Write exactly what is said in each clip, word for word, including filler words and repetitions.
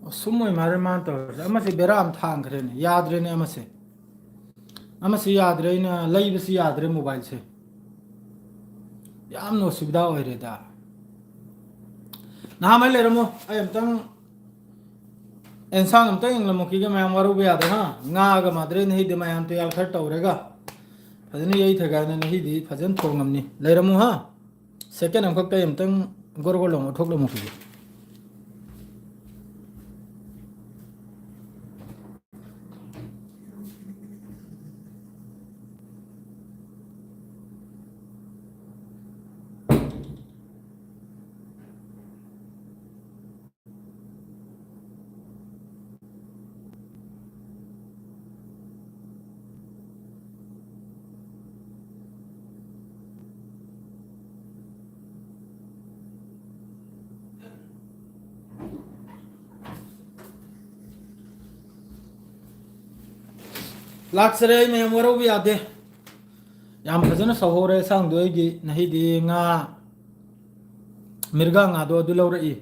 ꯑꯁꯨꯝ ꯑꯣꯏ ꯃꯥꯜꯂꯦ ꯃꯥꯅ ꯇꯧꯔꯤꯁꯦ꯫ ꯑꯃꯁꯦ ꯕꯦꯔꯥ ꯑꯃ ꯊꯥꯡꯈ꯭ꯔꯦꯅꯦ, ꯌꯥꯗ꯭ꯔꯦꯅꯦ ꯑꯃꯁꯦ꯫ ꯑꯃꯁꯦ ꯌꯥꯗ꯭ꯔꯦ, ꯑꯩꯅ ꯂꯩꯕꯁꯤ ꯌꯥꯗ꯭ꯔꯦ ꯃꯣꯕꯥꯏꯜꯁꯦ꯫ ꯌꯥꯝꯅ ꯑꯁꯨꯕꯤꯗꯥ ꯑꯣꯏꯔꯦꯗ꯫ ꯅꯍꯥꯟꯃꯩ ꯂꯩꯔꯝꯃꯣ, ꯑꯩ ꯑꯝꯇꯪ ꯑꯦꯟꯁꯥꯡ ꯑꯝꯇꯪ ꯌꯦꯡꯂꯝꯃꯨꯈꯤꯒꯦ, ꯃꯌꯥꯝ ꯋꯥꯔꯧꯕ ꯌꯥꯗꯦ ꯍꯥ꯫ ꯉꯥꯒ ꯃꯥꯗ꯭ꯔꯦ ꯅꯍꯤꯗꯤ ꯃꯌꯥꯝ ꯇꯌꯥꯜ ꯈꯔ ꯇꯧꯔꯒ ꯐꯖꯅ ꯌꯩꯊꯒꯥꯏꯅ ꯅꯍꯤꯗꯤ ꯐꯖꯅ ꯊꯣꯡꯉꯝꯅꯤ꯫ ꯂꯩꯔꯝꯃꯨ ꯍꯥ꯫ ꯁꯦꯀꯦꯟ ꯑꯃꯈꯛꯇ ꯑꯩ ꯑꯝꯇꯪ ꯒꯣꯔ ꯒꯣꯔ ꯂꯥꯎꯅ ꯊꯣꯛꯂꯝꯃꯨꯈꯤꯒꯦ꯫ ꯂꯥꯛꯆꯔꯦ, ꯑꯩ ꯃꯌꯥꯝ ꯋꯥꯔꯧꯕ ꯌꯥꯗꯦ꯫ ꯌꯥꯝ ꯐꯖꯅ ꯁꯧꯍꯧꯔꯦ ꯁꯥꯡꯗꯣ ꯑꯩꯒꯤ꯫ ꯅꯍꯤꯗꯤ ꯉꯥ, ꯃꯤꯔꯒꯥ ꯉꯥꯗꯣ ꯑꯗꯨ ꯂꯧꯔꯛꯏ꯫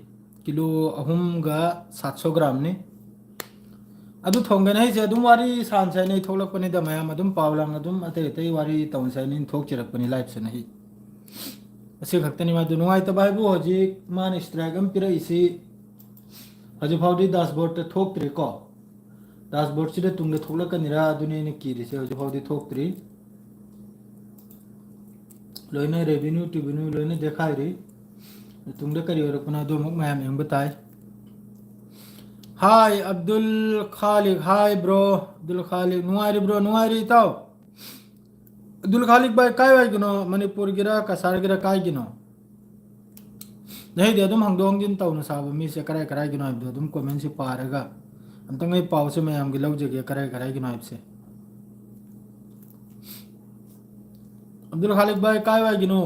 ꯀꯤꯂꯣ ꯑꯍꯨꯝꯒ ꯁꯥꯠ ꯁꯣ ꯒ꯭ꯔꯥꯝꯅꯤ꯫ ꯑꯗꯨ ꯊꯣꯡꯒꯦꯅ ꯑꯩꯁꯦ ꯑꯗꯨꯝ ꯋꯥꯔꯤ ꯁꯥꯟꯁꯦ ꯍꯥꯏꯅ ꯑꯩ ꯊꯣꯛꯂꯛꯄꯅꯤꯗ, ꯃꯌꯥꯝ ꯑꯗꯨꯝ ꯄꯥꯎ ꯂꯥꯡ ꯑꯗꯨꯝ ꯑꯇꯩ ꯑꯇꯩ ꯋꯥꯔꯤ ꯇꯧꯁꯦ ꯍꯥꯏꯅ ꯑꯩꯅ ꯊꯣꯛꯆꯔꯛꯄꯅꯤ ꯂꯥꯏꯐꯁꯦ ꯅꯍꯤ꯫ ꯑꯁꯤ ꯈꯛꯇꯅꯤ ꯃꯥꯗꯨ꯫ ꯅꯨꯡꯉꯥꯏꯇꯕ ꯍꯥꯏꯕꯨ ꯍꯧꯖꯤꯛ ꯃꯥꯅ ꯁ꯭ꯇ꯭ꯔꯥꯏꯛ ꯑꯃ ꯄꯤꯔꯛꯏꯁꯤ ꯍꯧꯖꯤꯛ ꯐꯥꯎꯗꯤ ꯗꯥꯁꯕꯣꯔꯗꯇ ꯊꯣꯛꯇ꯭ꯔꯤꯀꯣ꯫ ꯗꯥꯁꯕꯣꯔꯗꯁꯤꯗ ꯇꯨꯡꯗ ꯊꯣꯛꯂꯛꯀꯅꯤꯔꯥ ꯑꯗꯨꯅꯤ ꯑꯩꯅ ꯀꯤꯔꯤꯁꯦ, ꯍꯧꯖꯤꯛ ꯐꯥꯎꯗꯤ ꯊꯣꯛꯇ꯭ꯔꯤ꯫ ꯂꯣꯏꯅ ꯔꯦꯚꯤꯅ꯭ꯌꯨ ꯇꯤꯚꯤꯅ꯭ꯌꯨ ꯂꯣꯏꯅ ꯗꯦꯈꯥꯏꯔꯤ꯫ ꯇꯨꯡꯗ ꯀꯔꯤ ꯑꯣꯏꯔꯛꯄꯅꯣ ꯑꯗꯨ ꯑꯃꯨꯛ ꯃꯌꯥꯝ ꯌꯦꯡꯕ ꯇꯥꯏ꯫ ꯍꯥꯏ ꯑꯕꯗꯨꯜ ꯈꯥꯂꯤꯛ, ꯍꯥꯏ ꯕ꯭ꯔꯣ ꯑꯕꯗꯨꯜ ꯈꯥꯂꯤꯛ, ꯅꯨꯡꯉꯥꯏꯔꯤꯕ꯭ꯔꯣ? ꯅꯨꯡꯉꯥꯏꯔꯤ ꯏꯇꯥꯎ꯫ ꯑꯕꯗꯨꯜ ꯈꯥꯂꯤꯛ ꯚꯥꯏ, ꯀꯥꯏꯋꯥꯏꯒꯤꯅꯣ? ꯃꯅꯤꯄꯨꯔꯒꯤꯔ ꯀꯁꯥꯔꯒꯤꯔ ꯀꯥꯏꯒꯤꯅꯣ? ꯅꯍꯤꯗꯤ ꯑꯗꯨꯝ ꯍꯪꯗꯣꯛ ꯍꯪꯖꯤꯟ ꯇꯧꯅ ꯁꯥꯕ ꯃꯤꯁꯦ ꯀꯔꯥꯏ ꯀꯔꯥꯏꯒꯤꯅꯣ ꯍꯥꯏꯕꯗꯣ ꯑꯗꯨꯝ ꯀꯣꯃꯦꯟꯁꯤ ꯄꯥꯔꯒ ꯑꯝꯇꯪ ꯑꯩ ꯄꯥꯎꯁꯦ ꯃꯌꯥꯝꯒꯤ ꯂꯧꯖꯒꯦ, ꯀꯔꯥꯏ ꯀꯔꯥꯏꯒꯤꯅꯣ ꯍꯥꯏꯕꯁꯦ꯫ ꯑꯕꯗꯨꯜ ꯈꯥꯂꯤꯛ ꯚꯥꯏ, ꯀꯥꯏꯋꯥꯏꯒꯤꯅꯣ?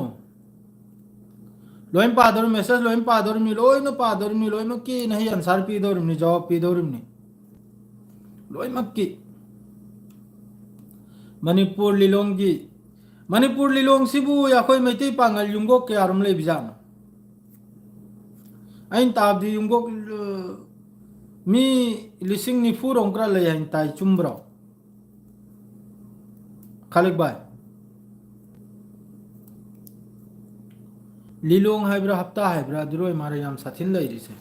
ꯂꯣꯏ ꯄꯥꯗꯧꯔꯤꯕꯅꯤ, ꯃꯦꯁꯦꯖ ꯂꯣꯏ ꯄꯥꯗꯧꯔꯤꯕꯅꯤ, ꯂꯣꯏꯅ ꯄꯥꯗꯧꯔꯤꯕꯅꯤ, ꯂꯣꯏꯅꯃꯛꯀꯤ ꯅꯍꯤ ꯑꯟꯁꯥꯔ ꯄꯤꯗꯧꯔꯤꯕꯅꯤ, ꯖꯋꯥꯕ ꯄꯤꯗꯧꯔꯤꯕꯅꯤ꯫ ꯂꯣꯏꯅꯃꯛꯀꯤ꯫ ꯃꯅꯤꯄꯨꯔ ꯂꯤꯂꯣꯡꯒꯤ, ꯃꯅꯤꯄꯨꯔ ꯂꯤꯂꯣꯡꯁꯤꯕꯨ ꯑꯩꯈꯣꯏ ꯃꯩꯇꯩ ꯄꯥꯉꯜ ꯌꯨꯝꯒꯣꯛ ꯀꯌꯥꯔꯣꯝ ꯂꯩꯕꯖꯥꯠꯅꯣ? ꯑꯩꯅ ꯇꯥꯕꯗꯤ ꯌꯨꯝꯒꯣꯛ, ꯑ, ꯃꯤ ꯂꯤꯁꯤꯡ ꯅꯤꯐꯨ ꯔꯣꯝ ꯈꯔ ꯂꯩ ꯍꯥꯏꯅ ꯇꯥꯏ, ꯆꯨꯝꯕ꯭ꯔꯣ? ꯈꯥꯂꯤꯛ ꯚꯥꯏ, ꯂꯤꯂꯣꯡ ꯍꯥꯏꯕ꯭ꯔꯥ, ꯍꯞꯇꯥ ꯍꯥꯏꯕ꯭ꯔꯥ, ꯑꯗꯨꯗ ꯑꯣꯏ ꯃꯥꯜꯂꯦ ꯌꯥꯝ ꯁꯥꯊꯤꯅ ꯂꯩꯔꯤꯁꯦ꯫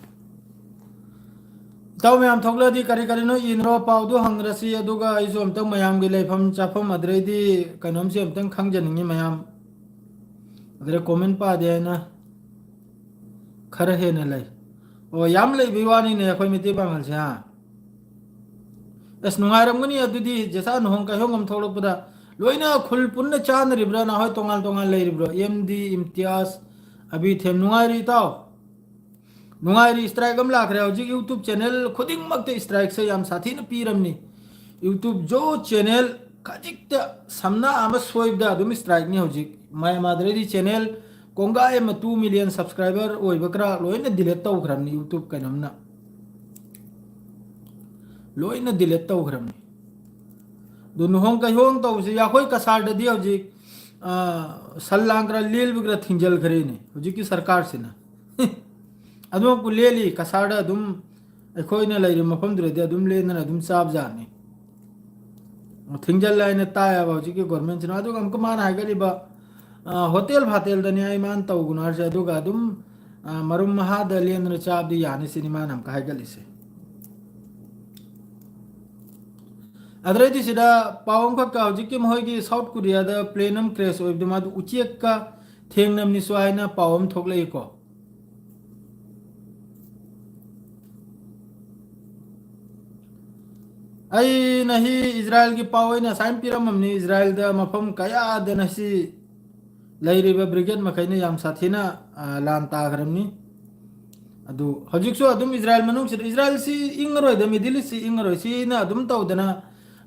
ꯏꯇꯥꯎ ꯃꯌꯥꯝ ꯊꯣꯛꯂꯛꯑꯗꯤ ꯀꯔꯤ ꯀꯔꯤꯅꯣ ꯏꯅꯔꯣ, ꯄꯥꯎꯗꯨ ꯍꯪꯅꯔꯁꯤ, ꯑꯗꯨꯒ ꯑꯩꯁꯨ ꯑꯝꯇꯪ ꯃꯌꯥꯝꯒꯤ ꯂꯩꯐꯝ ꯆꯥꯐꯝ ꯑꯗꯩꯗꯤ ꯀꯩꯅꯣꯝꯁꯦ ꯑꯝꯇꯪ ꯈꯪꯖꯅꯤꯡꯉꯤ ꯃꯌꯥꯝ꯫ ꯑꯗꯨꯗ ꯀꯣꯃꯦꯟ ꯄꯥꯗꯦ ꯍꯥꯏꯅ ꯈꯔ ꯍꯦꯟꯅ ꯂꯩ꯫ ꯑꯣ, ꯌꯥꯝ ꯂꯩꯕꯩ ꯋꯥꯅꯤꯅꯦ ꯑꯩꯈꯣꯏ ꯃꯩꯇꯩ ꯄꯥꯉꯜꯁꯦ, ꯍꯥ? ꯑꯁ, ꯅꯨꯡꯉꯥꯏꯔꯝꯒꯅꯤ ꯑꯗꯨꯗꯤ, ꯖꯦꯁꯥ ꯅꯨꯍꯣꯡ ꯀꯥꯏꯍꯣꯡ ꯑꯃ ꯊꯣꯛꯂꯛꯄꯗ꯫ ꯂꯣꯏꯅ ꯈꯨꯜ ꯄꯨꯟꯅ ꯆꯥꯅꯔꯤꯕ꯭ꯔꯥ, ꯅꯍꯣꯏ ꯇꯣꯉꯥꯟ ꯇꯣꯉꯥꯟ ꯂꯩꯔꯤꯕ꯭ꯔꯣ? ꯑꯦꯝ ꯗꯤ, ꯏꯝꯇꯤꯌꯥꯖ, ꯑꯕꯤꯊꯦꯝ, ꯅꯨꯡꯉꯥꯏꯔꯤ ꯏꯇꯥꯎ? ꯅꯨꯡꯉꯥꯏꯔꯤ꯫ ꯏꯁꯇ꯭ꯔꯥꯏꯛ ꯑꯃ ꯂꯥꯛꯈ꯭ꯔꯦ꯫ ꯍꯧꯖꯤꯛ YouTube ꯆꯦꯅꯦꯜ ꯈꯨꯗꯤꯡꯃꯛꯇ ꯏꯁꯇ꯭ꯔꯥꯏꯛꯁꯦ ꯌꯥꯝ ꯁꯥꯊꯤꯅ ꯄꯤꯔꯝꯅꯤ꯫ YouTube ꯖꯣ ꯆꯦꯅꯦꯜ ꯈꯖꯤꯛꯇ ꯁꯝꯅ ꯑꯃ ꯁꯣꯏꯕꯗ ꯑꯗꯨꯝ ꯏꯁꯇ꯭ꯔꯥꯏꯛꯅꯤ ꯍꯧꯖꯤꯛ꯫ ꯃꯌꯥꯝ ꯑꯗꯨꯗꯩꯗꯤ ꯆꯦꯅꯦꯜ ꯀꯣꯡꯒꯥꯏ ꯑꯃ two million subscriber ꯑꯣꯏꯕ ꯈꯔ ꯂꯣꯏꯅ delete ꯇꯧꯈ꯭ꯔꯕꯅꯤ YouTube ꯀꯩꯅꯣꯝꯅ꯫ ꯂꯣꯏꯅ delete ꯇꯧꯈ꯭ꯔꯕꯅꯤ꯫ ꯑꯗꯨ ꯂꯨꯍꯣꯡ ꯀꯩꯍꯣꯡ ꯇꯧꯕꯁꯤ ꯑꯩꯈꯣꯏ ꯀꯁꯥꯔꯗꯗꯤ ꯍꯧꯖꯤꯛ, ꯑ, ꯁꯟ ꯂꯥꯡ ꯈꯔ ꯂꯦꯜꯕ ꯈꯔ ꯊꯤꯡꯖꯤꯜꯈ꯭ꯔꯦꯅꯦ ꯍꯧꯖꯤꯛꯀꯤ ꯁꯔꯀꯥꯔꯁꯤꯅ꯫ ꯑꯗꯨꯃꯛꯄꯨ ꯂꯦꯜꯂꯤ, ꯀꯁꯥꯔꯗ ꯑꯗꯨꯝ ꯑꯩꯈꯣꯏꯅ ꯂꯩꯔꯤꯕ ꯃꯐꯝꯗꯨꯗꯗꯤ ꯑꯗꯨꯝ ꯂꯦꯟꯗꯅ ꯑꯗꯨꯝ ꯆꯥꯕꯖꯥꯠꯅꯤ꯫ ꯊꯤꯡꯖꯤꯜꯂꯦ ꯍꯥꯏꯅ ꯇꯥꯏꯌꯦꯕ ꯍꯧꯖꯤꯛꯀꯤ ꯒꯣꯔꯃꯦꯟꯁꯤꯅ꯫ ꯑꯗꯨꯒ ꯑꯃꯨꯛꯀ ꯃꯥꯅ ꯍꯥꯏꯒꯠꯂꯤꯕ, ꯑ, ꯍꯣꯇꯦꯜ ꯐꯥꯇꯦꯜꯗꯅꯤ ꯑꯩ ꯃꯥꯅ ꯇꯧꯒꯅꯨ ꯍꯥꯏꯔꯤꯁꯦ, ꯑꯗꯨꯒ ꯑꯗꯨꯝ, ꯑ, ꯃꯔꯨꯝ ꯃꯍꯥꯗ ꯂꯦꯟꯗꯅ ꯆꯥꯕꯗꯤ ꯌꯥꯅꯤ ꯁꯤꯅꯤ ꯃꯥꯅ ꯑꯃꯨꯛꯀ ꯍꯥꯏꯒꯠꯂꯤꯁꯦ꯫ ꯑꯗꯨꯗꯩꯗꯤ ꯁꯤꯗ ꯄꯥꯎ ꯑꯃꯈꯛꯀ ꯍꯧꯖꯤꯛꯀꯤ ꯃꯈꯣꯏꯒꯤ ꯁꯥꯎꯠ ꯀꯣꯔꯤꯌꯥꯗ ꯄ꯭ꯂꯦꯟ ꯑꯃ ꯀ꯭ꯔꯦꯁ ꯑꯣꯏꯕꯗꯣ ꯃꯥꯗꯨ ꯎꯆꯦꯛꯀ ꯊꯦꯡꯅꯕꯅꯤꯁꯨ ꯍꯥꯏꯅ ꯄꯥꯎ ꯑꯃ ꯊꯣꯛꯂꯛꯏꯀꯣ꯫ ꯑꯩꯅ ꯍꯤ ꯏꯖꯔꯥꯏꯜꯒꯤ ꯄꯥꯎ ꯑꯩꯅ ꯉꯁꯥꯏ ꯄꯤꯔꯝꯃꯕꯅꯤ, ꯏꯖꯔꯥꯏꯜꯗ ꯃꯐꯝ ꯀꯌꯥꯗꯅ ꯁꯤ ꯂꯩꯔꯤꯕ ꯕ꯭ꯔꯤꯒꯦꯗ ꯃꯈꯩꯅ ꯌꯥꯝ ꯁꯥꯊꯤꯅ, ꯑ, ꯂꯥꯟ ꯇꯥꯈ꯭ꯔꯕꯅꯤ꯫ ꯑꯗꯨ ꯍꯧꯖꯤꯛꯁꯨ ꯑꯗꯨꯝ ꯏꯖꯔꯥꯏꯜ ꯃꯅꯨꯡꯁꯤꯗ, ꯏꯖꯔꯥꯏꯜꯁꯤ ꯏꯪꯉꯔꯣꯏꯗ, ꯃꯤꯗꯜ ꯏꯁꯁꯤ ꯏꯪꯉꯔꯣꯏ꯫ ꯁꯤꯅ ꯑꯗꯨꯝ ꯇꯧꯗꯅ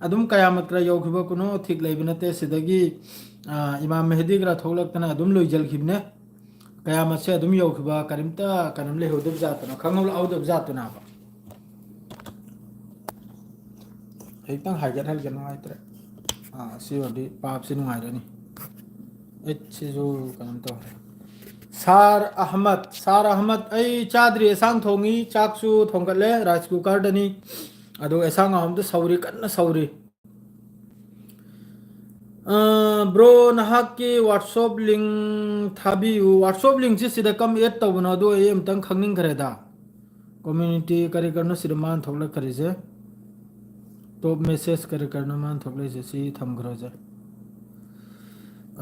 ꯑꯗꯨꯝ ꯀꯌꯥꯃꯠ ꯈꯔ ꯌꯧꯈꯤꯕ ꯀꯩꯅꯣ ꯊꯤꯛ ꯂꯩꯕ ꯅꯠꯇꯦ꯫ ꯁꯤꯗꯒꯤ, ꯑ, ꯏꯃꯥꯝ ꯃꯦꯍꯗꯤ ꯈꯔ ꯊꯣꯛꯂꯛꯇꯅ ꯑꯗꯨꯝ ꯂꯣꯏꯁꯤꯟꯈꯤꯕꯅꯦ꯫ ꯀꯌꯥꯃꯠꯁꯦ ꯑꯗꯨꯝ ꯌꯧꯈꯤꯕ, ꯀꯔꯤꯝꯇ ꯀꯩꯅꯣꯝ ꯂꯩꯍꯧꯗꯕ ꯖꯥꯠꯇꯨꯅ, ꯈꯪꯍꯧꯗꯕ ꯖꯥꯠꯇꯨꯅꯕ꯫ ꯈꯤꯇꯪ ꯍꯥꯏꯒꯠꯍꯜꯒꯦ, ꯅꯨꯡꯉꯥꯏꯇ꯭ꯔꯦ꯫ ꯑꯥ, ꯁꯤ ꯑꯣꯏꯔꯗꯤ ꯄꯥꯞꯁꯤ ꯅꯨꯡꯉꯥꯏꯔꯅꯤ꯫ ꯑꯩꯠ ꯁꯤꯁꯨ ꯀꯩꯅꯣꯝ ꯇꯧꯔꯦ꯫ ꯁꯥꯔ ꯑꯍꯃꯗ, ꯁꯥꯔ ꯑꯍꯃꯗ, ꯑꯩ ꯆꯥꯗ꯭ꯔꯤ, ꯑꯦꯁꯥꯡ ꯊꯣꯡꯉꯤ, ꯆꯥꯛꯁꯨ ꯊꯣꯡꯒꯠꯂꯦ, ꯔꯥꯏꯁ ꯀꯨꯀꯔꯗꯅꯤ꯫ ꯑꯗꯨ ꯑꯦꯁꯥꯡ ꯑꯍꯃꯗ ꯁꯧꯔꯤ, ꯀꯟꯅ ꯁꯧꯔꯤ꯫ ꯑ, ꯕ꯭ꯔꯣ, ꯅꯍꯥꯛꯀꯤ WhatsApp ꯂꯤꯡ ꯊꯥꯕꯤꯌꯨ꯫ WhatsApp ꯂꯤꯡꯁꯤ ꯁꯤꯗ ꯀꯝ ꯑꯦꯗ ꯇꯧꯕꯅꯣ? ꯑꯗꯨ ꯑꯩ ꯑꯝꯇꯪ ꯈꯪꯅꯤꯡꯈ꯭ꯔꯦꯗ꯫ ꯀꯝꯃ꯭ꯌꯨꯅꯤꯇꯤ ꯀꯔꯤ ꯀꯔꯤꯅꯣ ꯁꯤꯗ ꯃꯥꯅ ꯊꯣꯛꯂꯛꯈ꯭ꯔꯤꯁꯦ? ꯇꯣꯞ ꯃꯦꯁꯦꯖ ꯀꯔꯤ ꯀꯔꯤꯅꯣ ꯃꯥꯅ ꯊꯣꯛꯂꯛꯏꯁꯦ? ꯁꯤ ꯊꯝꯈ꯭ꯔꯁꯦ꯫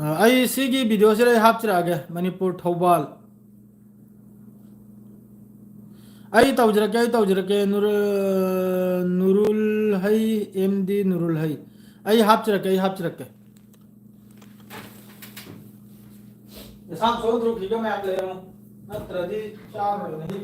ꯑ, ꯑꯩ ꯁꯤꯒꯤ ꯚꯤꯗꯤꯑꯣꯁꯤꯗ ꯑꯩ ꯍꯥꯞꯆꯔꯛꯑꯒꯦ, ꯃꯅꯤꯄꯨꯔ, ꯊꯧꯕꯥꯜ꯫ ꯑꯩ ꯇꯧꯖꯔꯛꯀꯦ, ꯑꯩ ꯇꯧꯖꯔꯛꯀꯦ, ꯅꯨꯔ-, ꯅꯨꯔꯨꯜ ꯍꯩ, ꯑꯦꯝ ꯗꯤ ꯅꯨꯔꯨꯜ ꯍꯩ꯫ ꯑꯩ ꯍꯥꯞꯆꯔꯛꯀꯦ, ꯑꯩ ꯍꯥꯞꯆꯔꯛꯀꯦ꯫ ꯌꯦꯟꯁꯥꯡ ꯁꯣꯏꯗ꯭ꯔꯣ? ꯐꯤꯒ ꯃꯌꯥꯝ ꯂꯩꯔꯝꯃꯣ, ꯅꯠꯇ꯭ꯔꯗꯤ ꯆꯥꯔꯣꯏ ꯃꯍꯤ꯫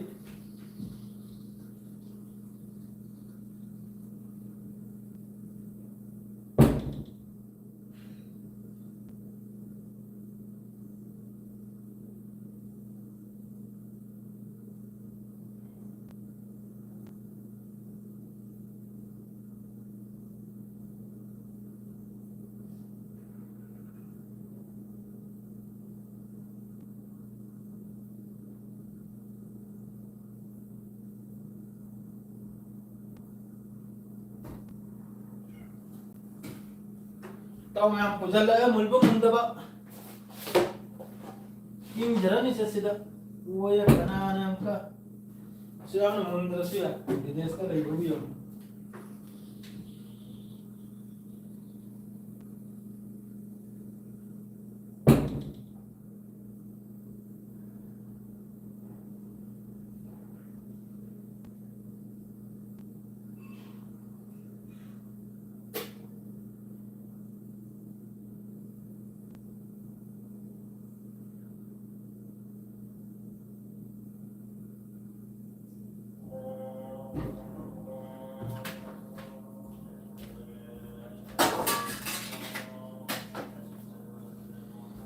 ꯏꯇꯥꯎ ꯃꯌꯥꯝ ꯄꯨꯖꯜꯂꯛꯑꯦ, ꯃꯨꯟꯕ ꯃꯨꯟꯗꯕ꯫ ꯏꯪꯖꯔꯅꯤ ꯁꯦ ꯁꯤꯗ꯫ ꯑꯣꯏꯌꯦ, ꯀꯅꯥꯅ ꯑꯃꯨꯛꯀ ꯑꯁꯨ ꯌꯥꯝꯅ ꯃꯨꯟꯗ꯭ꯔꯁꯨ ꯌꯥꯏ꯫ ꯕꯤꯗꯦꯁꯇ ꯂꯩꯕꯕꯨ ꯌꯦꯡꯉꯨ꯫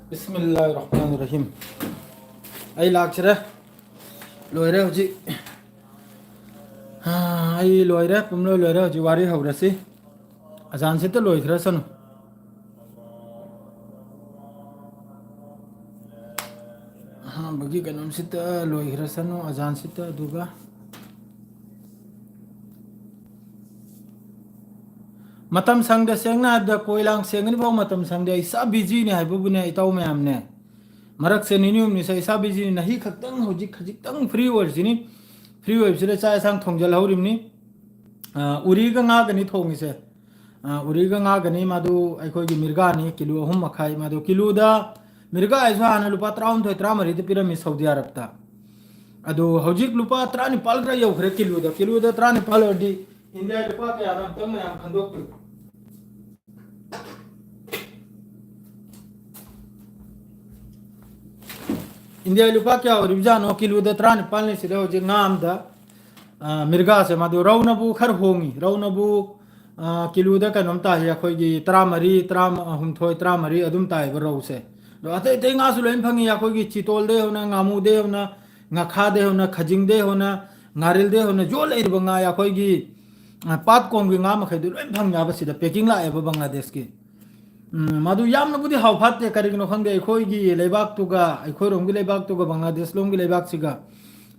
ꯕꯤꯁꯃꯤꯜꯂꯥꯍꯤꯔ ꯔꯍꯃꯥꯅꯤꯔ ꯔꯍꯤꯝ꯫ ꯑꯩ ꯂꯥꯛꯆꯔꯦ꯫ ꯂꯣꯏꯔꯦ ꯍꯧꯖꯤꯛ꯫ ꯑꯥ, ꯑꯩ ꯂꯣꯏꯔꯦ, ꯄꯨꯝꯂꯣꯏ ꯂꯣꯏꯔꯦ꯫ ꯍꯧꯖꯤꯛ ꯋꯥꯔꯤ ꯍꯧꯔꯁꯤ꯫ ꯑꯖꯥꯟꯁꯤꯇ ꯂꯣꯏꯈ꯭ꯔꯁꯅꯨ꯫ ꯑꯍꯥꯟꯕꯒꯤ ꯀꯩꯅꯣꯝꯁꯤꯗ ꯂꯣꯏꯈ꯭ꯔꯁꯅꯨ, ꯑꯖꯥꯟꯁꯤꯗ, ꯑꯗꯨꯒ ꯃꯇꯝ ꯁꯪꯗꯦ, ꯁꯦꯡꯅ ꯍꯥꯏꯕꯗ ꯀꯣꯏ ꯂꯥꯡ ꯁꯦꯡꯒꯅꯤ ꯐꯥꯎ ꯃꯇꯝ ꯁꯪꯗꯦ꯫ ꯑꯩ ꯏꯁꯥ ꯕꯤꯖꯤꯅꯦ ꯍꯥꯏꯕꯕꯨꯅꯦ, ꯏꯇꯥꯎ ꯃꯌꯥꯝꯅꯦ꯫ ꯃꯔꯛꯁꯦ ꯅꯤꯅꯤ ꯍꯨꯝꯅꯤꯁꯦ ꯏꯁꯥ ꯕꯤꯖꯤꯅꯤ꯫ ꯅꯍꯤ ꯈꯛꯇꯪ, ꯍꯧꯖꯤꯛ ꯈꯖꯤꯛꯇꯪ ꯐ꯭ꯔꯤ ꯑꯣꯏꯔꯤꯁꯤꯅꯤ꯫ ꯐ꯭ꯔꯤ ꯑꯣꯏꯕꯁꯤꯗ ꯆꯥꯛ ꯏꯟꯁꯥꯡ ꯊꯣꯡꯖꯤꯜꯍꯧꯔꯤꯕꯅꯤ꯫ ꯑ, ꯎꯔꯤꯒ ꯉꯥꯒꯅꯤ ꯊꯣꯡꯉꯤꯁꯦ꯫ ꯑ, ꯎꯔꯤꯒ ꯉꯥꯒꯅꯤ, ꯃꯗꯨ ꯑꯩꯈꯣꯏꯒꯤ ꯃꯤꯔꯒꯥꯅꯤ, ꯀꯤꯂꯣ ꯑꯍꯨꯝ ꯃꯈꯥꯏ꯫ ꯃꯗꯨ ꯀꯤꯂꯣꯗ, ꯃꯤꯔꯒꯥ ꯍꯥꯏꯁꯨ ꯍꯥꯟꯅ ꯂꯨꯄꯥ ꯇꯔꯥꯍꯨꯝꯗꯣꯏ, ꯇꯔꯥꯃꯔꯤꯗ ꯄꯤꯔꯝꯃꯤ ꯁꯧꯗꯤ ꯑꯔꯕꯇ꯫ ꯑꯗꯨ ꯍꯧꯖꯤꯛ ꯂꯨꯄꯥ ꯇꯔꯥꯅꯤꯄꯥꯜ ꯈꯔ ꯌꯧꯈ꯭ꯔꯦ ꯀꯤꯂꯣꯗ꯫ ꯀꯤꯂꯣꯗ ꯇꯔꯥꯅꯤꯄꯥꯜ ꯑꯣꯏꯔꯗꯤ ꯏꯟꯗꯤꯌꯥ ꯂꯨꯄꯥ ꯀꯌꯥꯅꯣ ꯑꯝꯇꯪ ꯃꯌꯥꯝ ꯈꯟꯗꯣꯛꯄꯤꯌꯨ꯫ ꯏꯟꯗꯤꯌꯥ ꯂꯨꯄꯥ ꯀꯌꯥ ꯑꯣꯏꯔꯤꯕꯖꯥꯠꯅꯣ? ꯀꯤꯂꯣꯗ ꯇꯔꯥꯅꯤꯄꯥꯜꯅꯤ ꯁꯤꯗ ꯍꯧꯖꯤꯛ ꯉꯥ ꯑꯝꯗ꯫ ꯑ, ꯃꯤꯔꯒꯥꯁꯦ ꯃꯗꯨ ꯔꯧꯅꯕꯨ ꯈꯔ ꯍꯣꯡꯉꯤ꯫ ꯔꯧꯅꯕꯨ, ꯑ, ꯀꯤꯂꯣꯗ ꯀꯩꯅꯣꯝ ꯇꯥꯏ, ꯑꯩꯈꯣꯏꯒꯤ ꯇꯔꯥꯃꯔꯤ, ꯇꯔꯥꯍꯨꯝꯗꯣꯏ, ꯇꯔꯥꯃꯔꯤ ꯑꯗꯨꯝ ꯇꯥꯏꯕ ꯔꯧꯁꯦ꯫ ꯑꯗꯣ ꯑꯇꯩ ꯑꯇꯩ ꯉꯥꯁꯨ ꯂꯣꯏꯅ ꯐꯪꯉꯤ, ꯑꯩꯈꯣꯏꯒꯤ ꯆꯤꯇꯣꯜꯗꯩ ꯍꯧꯅ, ꯉꯥꯃꯨꯗꯩ ꯍꯧꯅ, ꯉꯥꯈꯥꯗꯩ ꯍꯧꯅ, ꯈꯖꯤꯡꯗꯩ ꯍꯧꯅ, ꯉꯥꯔꯤꯜꯗꯩ ꯍꯧꯅ ꯌꯣꯜ ꯂꯩꯔꯤꯕ ꯉꯥ, ꯑꯩꯈꯣꯏꯒꯤ, ꯑ, ꯄꯥꯠ ꯀꯣꯝꯒꯤ ꯉꯥ ꯃꯈꯩꯗꯨ ꯂꯣꯏ ꯐꯪꯉꯦ ꯍꯥꯏꯕ ꯁꯤꯗ, packing ꯂꯥꯛꯑꯦꯕ ꯕꯪꯒ꯭ꯂꯥꯗꯦꯁꯀꯤ꯫ ꯎꯝ, ꯃꯗꯨ ꯌꯥꯝꯅꯕꯨꯗꯤ ꯍꯥꯎ ꯐꯥꯠꯇꯦ, ꯀꯔꯤꯒꯤꯅꯣ ꯈꯪꯗꯦ, ꯑꯩꯈꯣꯏꯒꯤ ꯂꯩꯕꯥꯛꯇꯨꯒ, ꯑꯩꯈꯣꯏꯔꯣꯝꯒꯤ ꯂꯩꯕꯥꯛꯇꯨꯒ ꯕꯪꯒ꯭ꯂꯥꯗꯦꯁ ꯂꯣꯝꯒꯤ ꯂꯩꯕꯥꯛꯁꯤꯒ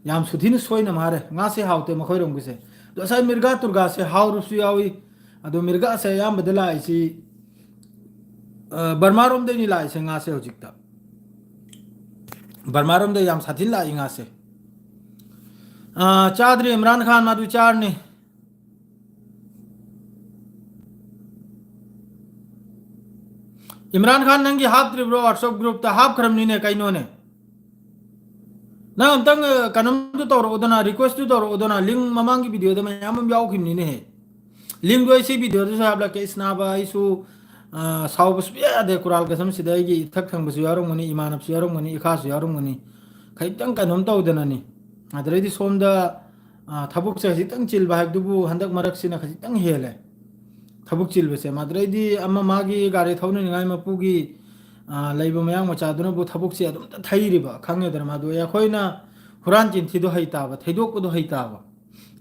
ꯌꯥꯝ ꯁꯨꯊꯤꯅ ꯁꯣꯏꯅ ꯃꯥꯔꯦ꯫ ꯉꯥꯁꯦ ꯍꯥꯎꯇꯦ ꯃꯈꯣꯏꯔꯣꯝꯒꯤꯁꯦ꯫ ꯑꯗꯣ ꯉꯁꯥꯏ ꯃꯤꯔꯒꯥ ꯇꯨꯔꯒꯥꯁꯦ ꯍꯥꯎꯔꯁꯨ ꯌꯥꯎꯏ꯫ ꯑꯗꯣ ꯃꯤꯔꯒꯥꯁꯦ ꯑꯌꯥꯝꯕꯗ ꯂꯥꯛꯏꯁꯤ, ꯑ, ꯕꯔꯃꯥꯔꯣꯝꯗꯩꯅꯤ ꯂꯥꯛꯏꯁꯦ ꯉꯥꯁꯦ ꯍꯧꯖꯤꯛꯇ꯫ ꯕꯔꯃꯥꯔꯣꯝꯗ ꯌꯥꯝ ꯁꯥꯊꯤꯅ ꯂꯥꯛꯏ ꯉꯥꯁꯦ꯫ ꯑ, ꯆꯥꯗ꯭ꯔꯤ ꯏꯝꯔꯥꯟ ꯈꯥꯟ, ꯃꯥꯗꯨ ꯆꯥꯔꯅꯤ꯫ ꯏꯝꯔꯥꯟ ꯈꯥꯟ, ꯅꯪꯒꯤ ꯍꯥꯞꯇ꯭ꯔꯤꯕ꯭ꯔꯣ WhatsApp groupꯇ? ꯍꯥꯞꯈ꯭ꯔꯕꯅꯤꯅꯦ, ꯀꯩꯅꯣꯅꯦ? ꯅꯪ ꯑꯝꯇꯪ, ꯑ, ꯀꯩꯅꯣꯝꯗꯨ ꯇꯧꯔꯛꯎꯗꯅ, requestꯇꯨ ꯇꯧꯔꯛꯎꯗꯅ, link ꯃꯃꯥꯡꯒꯤ videoꯗ ꯃꯌꯥꯝ ꯑꯃ ꯌꯥꯎꯈꯤꯕꯅꯤꯅꯦꯍꯦ꯫ Linkꯗꯨ ꯑꯩ ꯁꯤ videoꯗꯁꯨ ꯍꯥꯞꯂꯛꯀꯦ, ꯏꯁꯅꯥꯕ, ꯑꯩꯁꯨ, ꯑ, ꯁꯥꯎꯕ ꯁꯨꯡꯌꯥ ꯌꯥꯗꯦ꯫ ꯀꯨꯔꯥꯜ ꯀꯁꯝꯁꯤꯗ ꯑꯩꯒꯤ ꯏꯊꯛ ꯊꯪꯕꯁꯨ ꯌꯥꯎꯔꯝꯒꯅꯤ, ꯏꯃꯥꯟꯅꯕꯁꯨ ꯌꯥꯎꯔꯝꯒꯅꯤ, ꯏꯈꯥꯁꯨ ꯌꯥꯎꯔꯝꯒꯅꯤ꯫ ꯈꯤꯇꯪ ꯀꯩꯅꯣꯝ ꯇꯧꯗꯅꯅꯤ꯫ ꯑꯗꯨꯗꯩꯗꯤ ꯁꯣꯝꯗ, ꯑ, ꯊꯕꯛꯁꯦ ꯈꯖꯤꯛꯇꯪ ꯆꯤꯜꯕ ꯍꯥꯏꯕꯗꯨꯕꯨ ꯍꯟꯗꯛ ꯃꯔꯛꯁꯤꯅ ꯈꯖꯤꯛꯇꯪ ꯍꯦꯜꯂꯦ ꯊꯕꯛ ꯆꯤꯜꯕꯁꯦ꯫ ꯃꯗꯨꯗꯩꯗꯤ ꯑꯃ ꯃꯥꯒꯤ ꯒꯥꯔꯤ ꯊꯧꯅꯅꯤꯡꯉꯥꯏ ꯃꯄꯨꯒꯤ, ꯑ, ꯂꯩꯕ ꯃꯌꯥꯡ ꯃꯆꯥꯗꯨꯅꯕꯨ ꯊꯕꯛꯁꯦ ꯑꯗꯨꯝꯇ ꯊꯩꯔꯤꯕ, ꯈꯪꯉꯦꯗꯅ꯫ ꯃꯗꯨ ꯑꯩꯈꯣꯏꯅ ꯍꯨꯔꯥꯟ ꯆꯤꯟꯊꯤꯗꯣ ꯍꯩꯇꯥꯕ, ꯊꯩꯗꯣꯛꯄꯗꯣ ꯍꯩꯇꯥꯕ꯫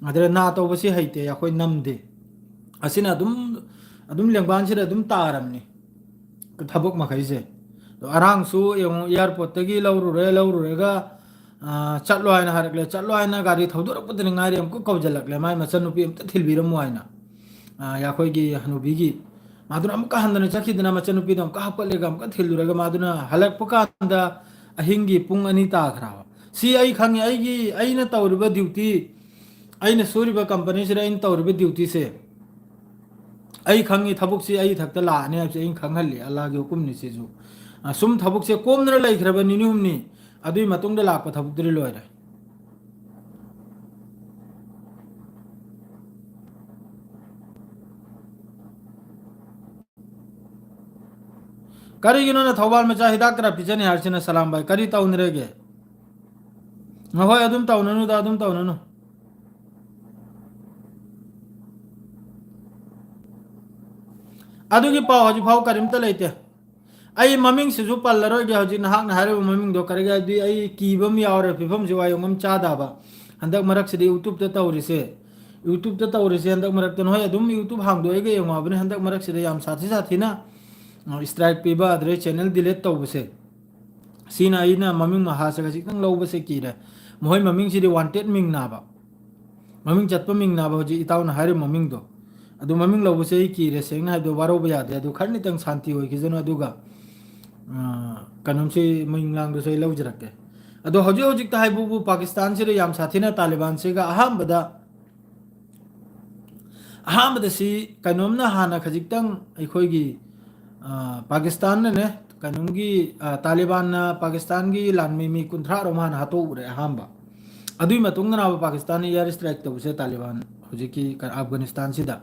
ꯑꯗꯨꯅ ꯅꯥ ꯇꯧꯕꯁꯤ ꯍꯩꯇꯦ, ꯑꯩꯈꯣꯏ ꯅꯝꯗꯦ꯫ ꯑꯁꯤꯅ ꯑꯗꯨꯝ, ꯑꯗꯨꯝ ꯂꯦꯡꯕꯥꯟꯁꯤꯗ ꯑꯗꯨꯝ ꯇꯥꯔꯝꯅꯤ ꯊꯕꯛ ꯃꯈꯩꯁꯦ꯫ ꯑꯗꯣ ꯑꯔꯥꯡꯁꯨ ꯌꯦꯡꯉꯨ, ꯑꯦꯌꯥꯔꯄꯣꯔꯠꯇꯒꯤ ꯂꯧꯔꯨꯔꯦ, ꯂꯧꯔꯨꯔꯒ, ꯑ, "ꯆꯠꯂꯣ" ꯍꯥꯏꯅ ꯍꯥꯏꯔꯛꯂꯦ, "ꯆꯠꯂꯣ" ꯍꯥꯏꯅ ꯒꯥꯔꯤ ꯊꯧꯗꯣꯔꯛꯄꯗꯅꯤ ꯉꯥꯏꯔꯤ, ꯑꯃꯨꯛꯀ ꯀꯧꯖꯜꯂꯛꯂꯦ, "ꯃꯥꯏ ꯃꯆꯟꯅꯨꯄꯤ ꯑꯝꯇ ꯊꯤꯟꯕꯤꯔꯝꯃꯨ" ꯍꯥꯏꯅ꯫ ꯑ, ꯑꯩꯈꯣꯏꯒꯤ ꯍꯅꯨꯕꯤꯒꯤ꯫ ꯃꯥꯗꯨꯅ ꯑꯃꯨꯛꯀ ꯍꯟꯗꯅ ꯆꯠꯈꯤꯗꯅ ꯃꯆꯟꯅꯨꯄꯤꯗꯣ ꯑꯃꯨꯛꯀ ꯍꯥꯞꯀꯠꯂꯒ ꯑꯃꯨꯛꯀ ꯊꯤꯜꯂꯨꯔꯒ ꯃꯥꯗꯨꯅ ꯍꯜꯂꯛꯄ ꯀꯥꯟꯗ ꯑꯍꯤꯡꯒꯤ ꯄꯨꯡ ꯑꯅꯤ ꯇꯥꯈ꯭ꯔꯕ꯫ ꯁꯤ ꯑꯩ ꯈꯪꯉꯤ, ꯑꯩꯒꯤ, ꯑꯩꯅ ꯇꯧꯔꯤꯕ ꯗ꯭ꯌꯨꯇꯤ, ꯑꯩꯅ ꯁꯨꯔꯤꯕ ꯀꯝꯄꯅꯤꯁꯤꯗ ꯑꯩꯅ ꯇꯧꯔꯤꯕ ꯗ꯭ꯌꯨꯇꯤꯁꯦ, ꯑꯩ ꯈꯪꯉꯤ, ꯊꯕꯛꯁꯤ ꯑꯩ ꯏꯊꯛꯇ ꯂꯥꯛꯑꯅꯤ ꯍꯥꯏꯕꯁꯤ ꯑꯩꯅ ꯈꯪꯍꯜꯂꯤ꯫ ꯑꯜꯂꯥꯒꯤ ꯍꯨꯀꯨꯝꯅꯤ ꯁꯤꯁꯨ꯫ ꯑ, ꯁꯨꯝ ꯊꯕꯛꯁꯦ ꯀꯣꯝꯗꯅ ꯂꯩꯈ꯭ꯔꯕ ꯅꯤꯅꯤ ꯍꯨꯝꯅꯤ, ꯑꯗꯨꯒꯤ ꯃꯇꯨꯡꯗ ꯂꯥꯛꯄ ꯊꯕꯛꯇꯨꯗꯤ ꯂꯣꯏꯔꯦ꯫ ꯀꯔꯤꯒꯤꯅꯣꯅ ꯊꯧꯕꯥꯜ ꯃꯆꯥ ꯍꯤꯗꯥꯛ ꯈꯔ ꯄꯤꯖꯅꯤ ꯍꯥꯏꯔꯤꯁꯤꯅ, ꯁꯂꯥꯝ ꯚꯥꯏ? ꯀꯔꯤ ꯇꯧꯅꯔꯒꯦ? ꯍꯣꯏ, ꯑꯗꯨꯝ ꯇꯧꯅꯅꯨꯗ, ꯑꯗꯨꯝ ꯇꯧꯅꯅꯨ꯫ ꯑꯗꯨꯒꯤ ꯄꯥꯎ ꯍꯧꯖꯤꯛ ꯐꯥꯎ ꯀꯔꯤꯝꯇ ꯂꯩꯇꯦ꯫ ꯑꯩ ꯃꯃꯤꯡꯁꯤꯁꯨ ꯄꯜꯂꯔꯣꯏꯒꯦ, ꯍꯧꯖꯤꯛ ꯅꯍꯥꯛꯅ ꯍꯥꯏꯔꯤꯕ ꯃꯃꯤꯡꯗꯣ, ꯀꯔꯤꯒꯤ ꯍꯥꯏꯗꯤ ꯑꯩ ꯀꯤꯕ ꯑꯃ ꯌꯥꯎꯔꯦ, ꯐꯤꯕꯝꯁꯤ ꯋꯥꯌꯣꯡ ꯑꯃ ꯆꯥꯗꯕ꯫ ꯍꯟꯗꯛ ꯃꯔꯛꯁꯤꯗ YouTube-ꯇ ꯇꯧꯔꯤꯁꯦ, YouTube-ꯇ ꯇꯧꯔꯤꯁꯦ ꯍꯟꯗꯛ ꯃꯔꯛꯇ ꯅꯈꯣꯏ ꯑꯗꯨꯝ YouTube ꯍꯥꯡꯗꯣꯛꯑꯒ ꯌꯦꯡꯉꯣ ꯍꯥꯏꯕꯅꯤ, ꯍꯟꯗꯛ ꯃꯔꯛꯁꯤꯗ ꯌꯥꯝ ꯁꯥꯊꯤ ꯁꯥꯊꯤꯅ, ꯑ, strike ꯄꯤꯕ, ꯑꯗꯨꯗꯩ channel delete ꯇꯧꯕꯁꯦ꯫ ꯁꯤꯅ ꯑꯩꯅ ꯃꯃꯤꯡ ꯃꯍꯥꯁꯦ ꯈꯖꯤꯛꯇꯪ ꯂꯧꯕꯁꯦ ꯀꯤꯔꯦ꯫ ꯃꯈꯣꯏ ꯃꯃꯤꯡꯁꯤꯗꯤ wanted ꯃꯤꯡ ꯅꯥꯕ, ꯃꯃꯤꯡ ꯆꯠꯄ ꯃꯤꯡ ꯅꯥꯕ, ꯍꯧꯖꯤꯛ ꯏꯇꯥꯎꯅ ꯍꯥꯏꯔꯤꯕ ꯃꯃꯤꯡꯗꯣ꯫ ꯑꯗꯨ ꯃꯃꯤꯡ ꯂꯧꯕꯁꯦ ꯑꯩ ꯀꯤꯔꯦ, ꯁꯦꯡꯅ ꯍꯥꯏꯕꯗ ꯋꯥꯔꯧꯕ ꯌꯥꯗꯦ꯫ ꯑꯗꯨ ꯈꯔꯅꯤꯇꯪ ꯁꯥꯟꯇꯤ ꯑꯣꯏꯈꯤꯁꯅꯨ, ꯑꯗꯨꯒ, ꯑ, ꯀꯩꯅꯣꯝꯁꯤ ꯃꯤꯡ ꯂꯥꯡꯗꯁꯨ ꯑꯩ ꯂꯧꯖꯔꯛꯀꯦ꯫ ꯑꯗꯣ ꯍꯧꯖꯤꯛ ꯍꯧꯖꯤꯛꯇ ꯍꯥꯏꯕꯕꯨ ꯄꯥꯀꯤꯁꯇꯥꯟꯁꯤꯗ ꯌꯥꯝ ꯁꯥꯊꯤꯅ ꯇꯥꯂꯤꯕꯥꯟꯁꯤꯒ ꯑꯍꯥꯟꯕꯗ ꯑꯍꯥꯟꯕꯗ ꯁꯤ ꯀꯩꯅꯣꯝꯅ ꯍꯥꯟꯅ ꯈꯖꯤꯛꯇꯪ ꯑꯩꯈꯣꯏꯒꯤ, ꯑ, ꯄꯥꯀꯤꯁꯇꯥꯟꯅꯅꯦ, ꯀꯩꯅꯣꯝꯒꯤ, ꯑ, ꯇꯥꯂꯤꯕꯥꯟꯅ ꯄꯥꯀꯤꯁꯇꯥꯟꯒꯤ ꯂꯥꯟꯃꯤ ꯃꯤ ꯀꯨꯟꯊ꯭ꯔꯥ ꯔꯣꯝ ꯍꯥꯟꯅ ꯍꯥꯠꯇꯣꯛꯎꯔꯦ ꯑꯍꯥꯟꯕ꯫ ꯑꯗꯨꯒꯤ ꯃꯇꯨꯡꯗꯅꯕ ꯄꯥꯀꯤꯁꯇꯥꯟꯅ air strike ꯇꯧꯕꯁꯦ ꯇꯥꯂꯤꯕꯥꯟ ꯍꯧꯖꯤꯛꯀꯤ ꯀ-, ꯑꯐꯒꯥꯅꯤꯁꯇꯥꯟꯁꯤꯗ꯫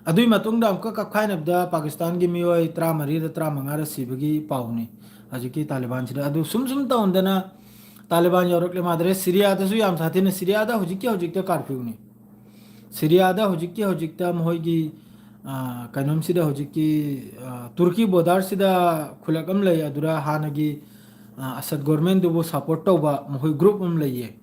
ꯑꯗꯨꯒꯤ ꯃꯇꯨꯡꯗ ꯑꯃꯨꯛꯀ ꯀꯞꯈꯥꯏꯅꯕꯗ ꯄꯥꯀꯤꯁꯇꯥꯟꯒꯤ ꯃꯤꯑꯣꯏ ꯇꯔꯥꯃꯔꯤꯗ ꯇꯔꯥꯃꯉꯥꯗ ꯁꯤꯕꯒꯤ ꯄꯥꯎꯅꯤ ꯍꯧꯖꯤꯛꯀꯤ ꯇꯥꯂꯤꯕꯥꯟꯁꯤꯗ꯫ ꯑꯗꯨ ꯁꯨꯝ ꯁꯨꯝ ꯇꯧꯍꯟꯗꯅ ꯇꯥꯂꯤꯕꯥꯟ ꯌꯧꯔꯛꯂꯦ ꯃꯥꯗ꯭ꯔꯦ꯫ ꯁꯤꯔꯤꯌꯥꯗꯁꯨ ꯌꯥꯝ ꯁꯥꯊꯤꯅ, ꯁꯤꯔꯤꯌꯥꯗ ꯍꯧꯖꯤꯛꯀꯤ ꯍꯧꯖꯤꯛꯇ ꯀꯥꯔꯐ꯭ꯌꯨꯅꯤ꯫ ꯁꯤꯔꯤꯌꯥꯗ ꯍꯧꯖꯤꯛꯀꯤ ꯍꯧꯖꯤꯛꯇ ꯃꯈꯣꯏꯒꯤ, ꯑ, ꯀꯩꯅꯣꯝꯁꯤꯗ ꯍꯧꯖꯤꯛꯀꯤ, ꯑ, ꯇꯨꯔꯀꯤ border-ꯁꯤꯗ ꯈꯨꯜꯂꯛ ꯑꯃ ꯂꯩ, ꯑꯗꯨꯗ ꯍꯥꯟꯅꯒꯤ, ꯑ, ꯑꯁꯗ government-ꯗꯨꯕꯨ support ꯇꯧꯕ ꯃꯈꯣꯏ group ꯑꯃ ꯂꯩꯌꯦ꯫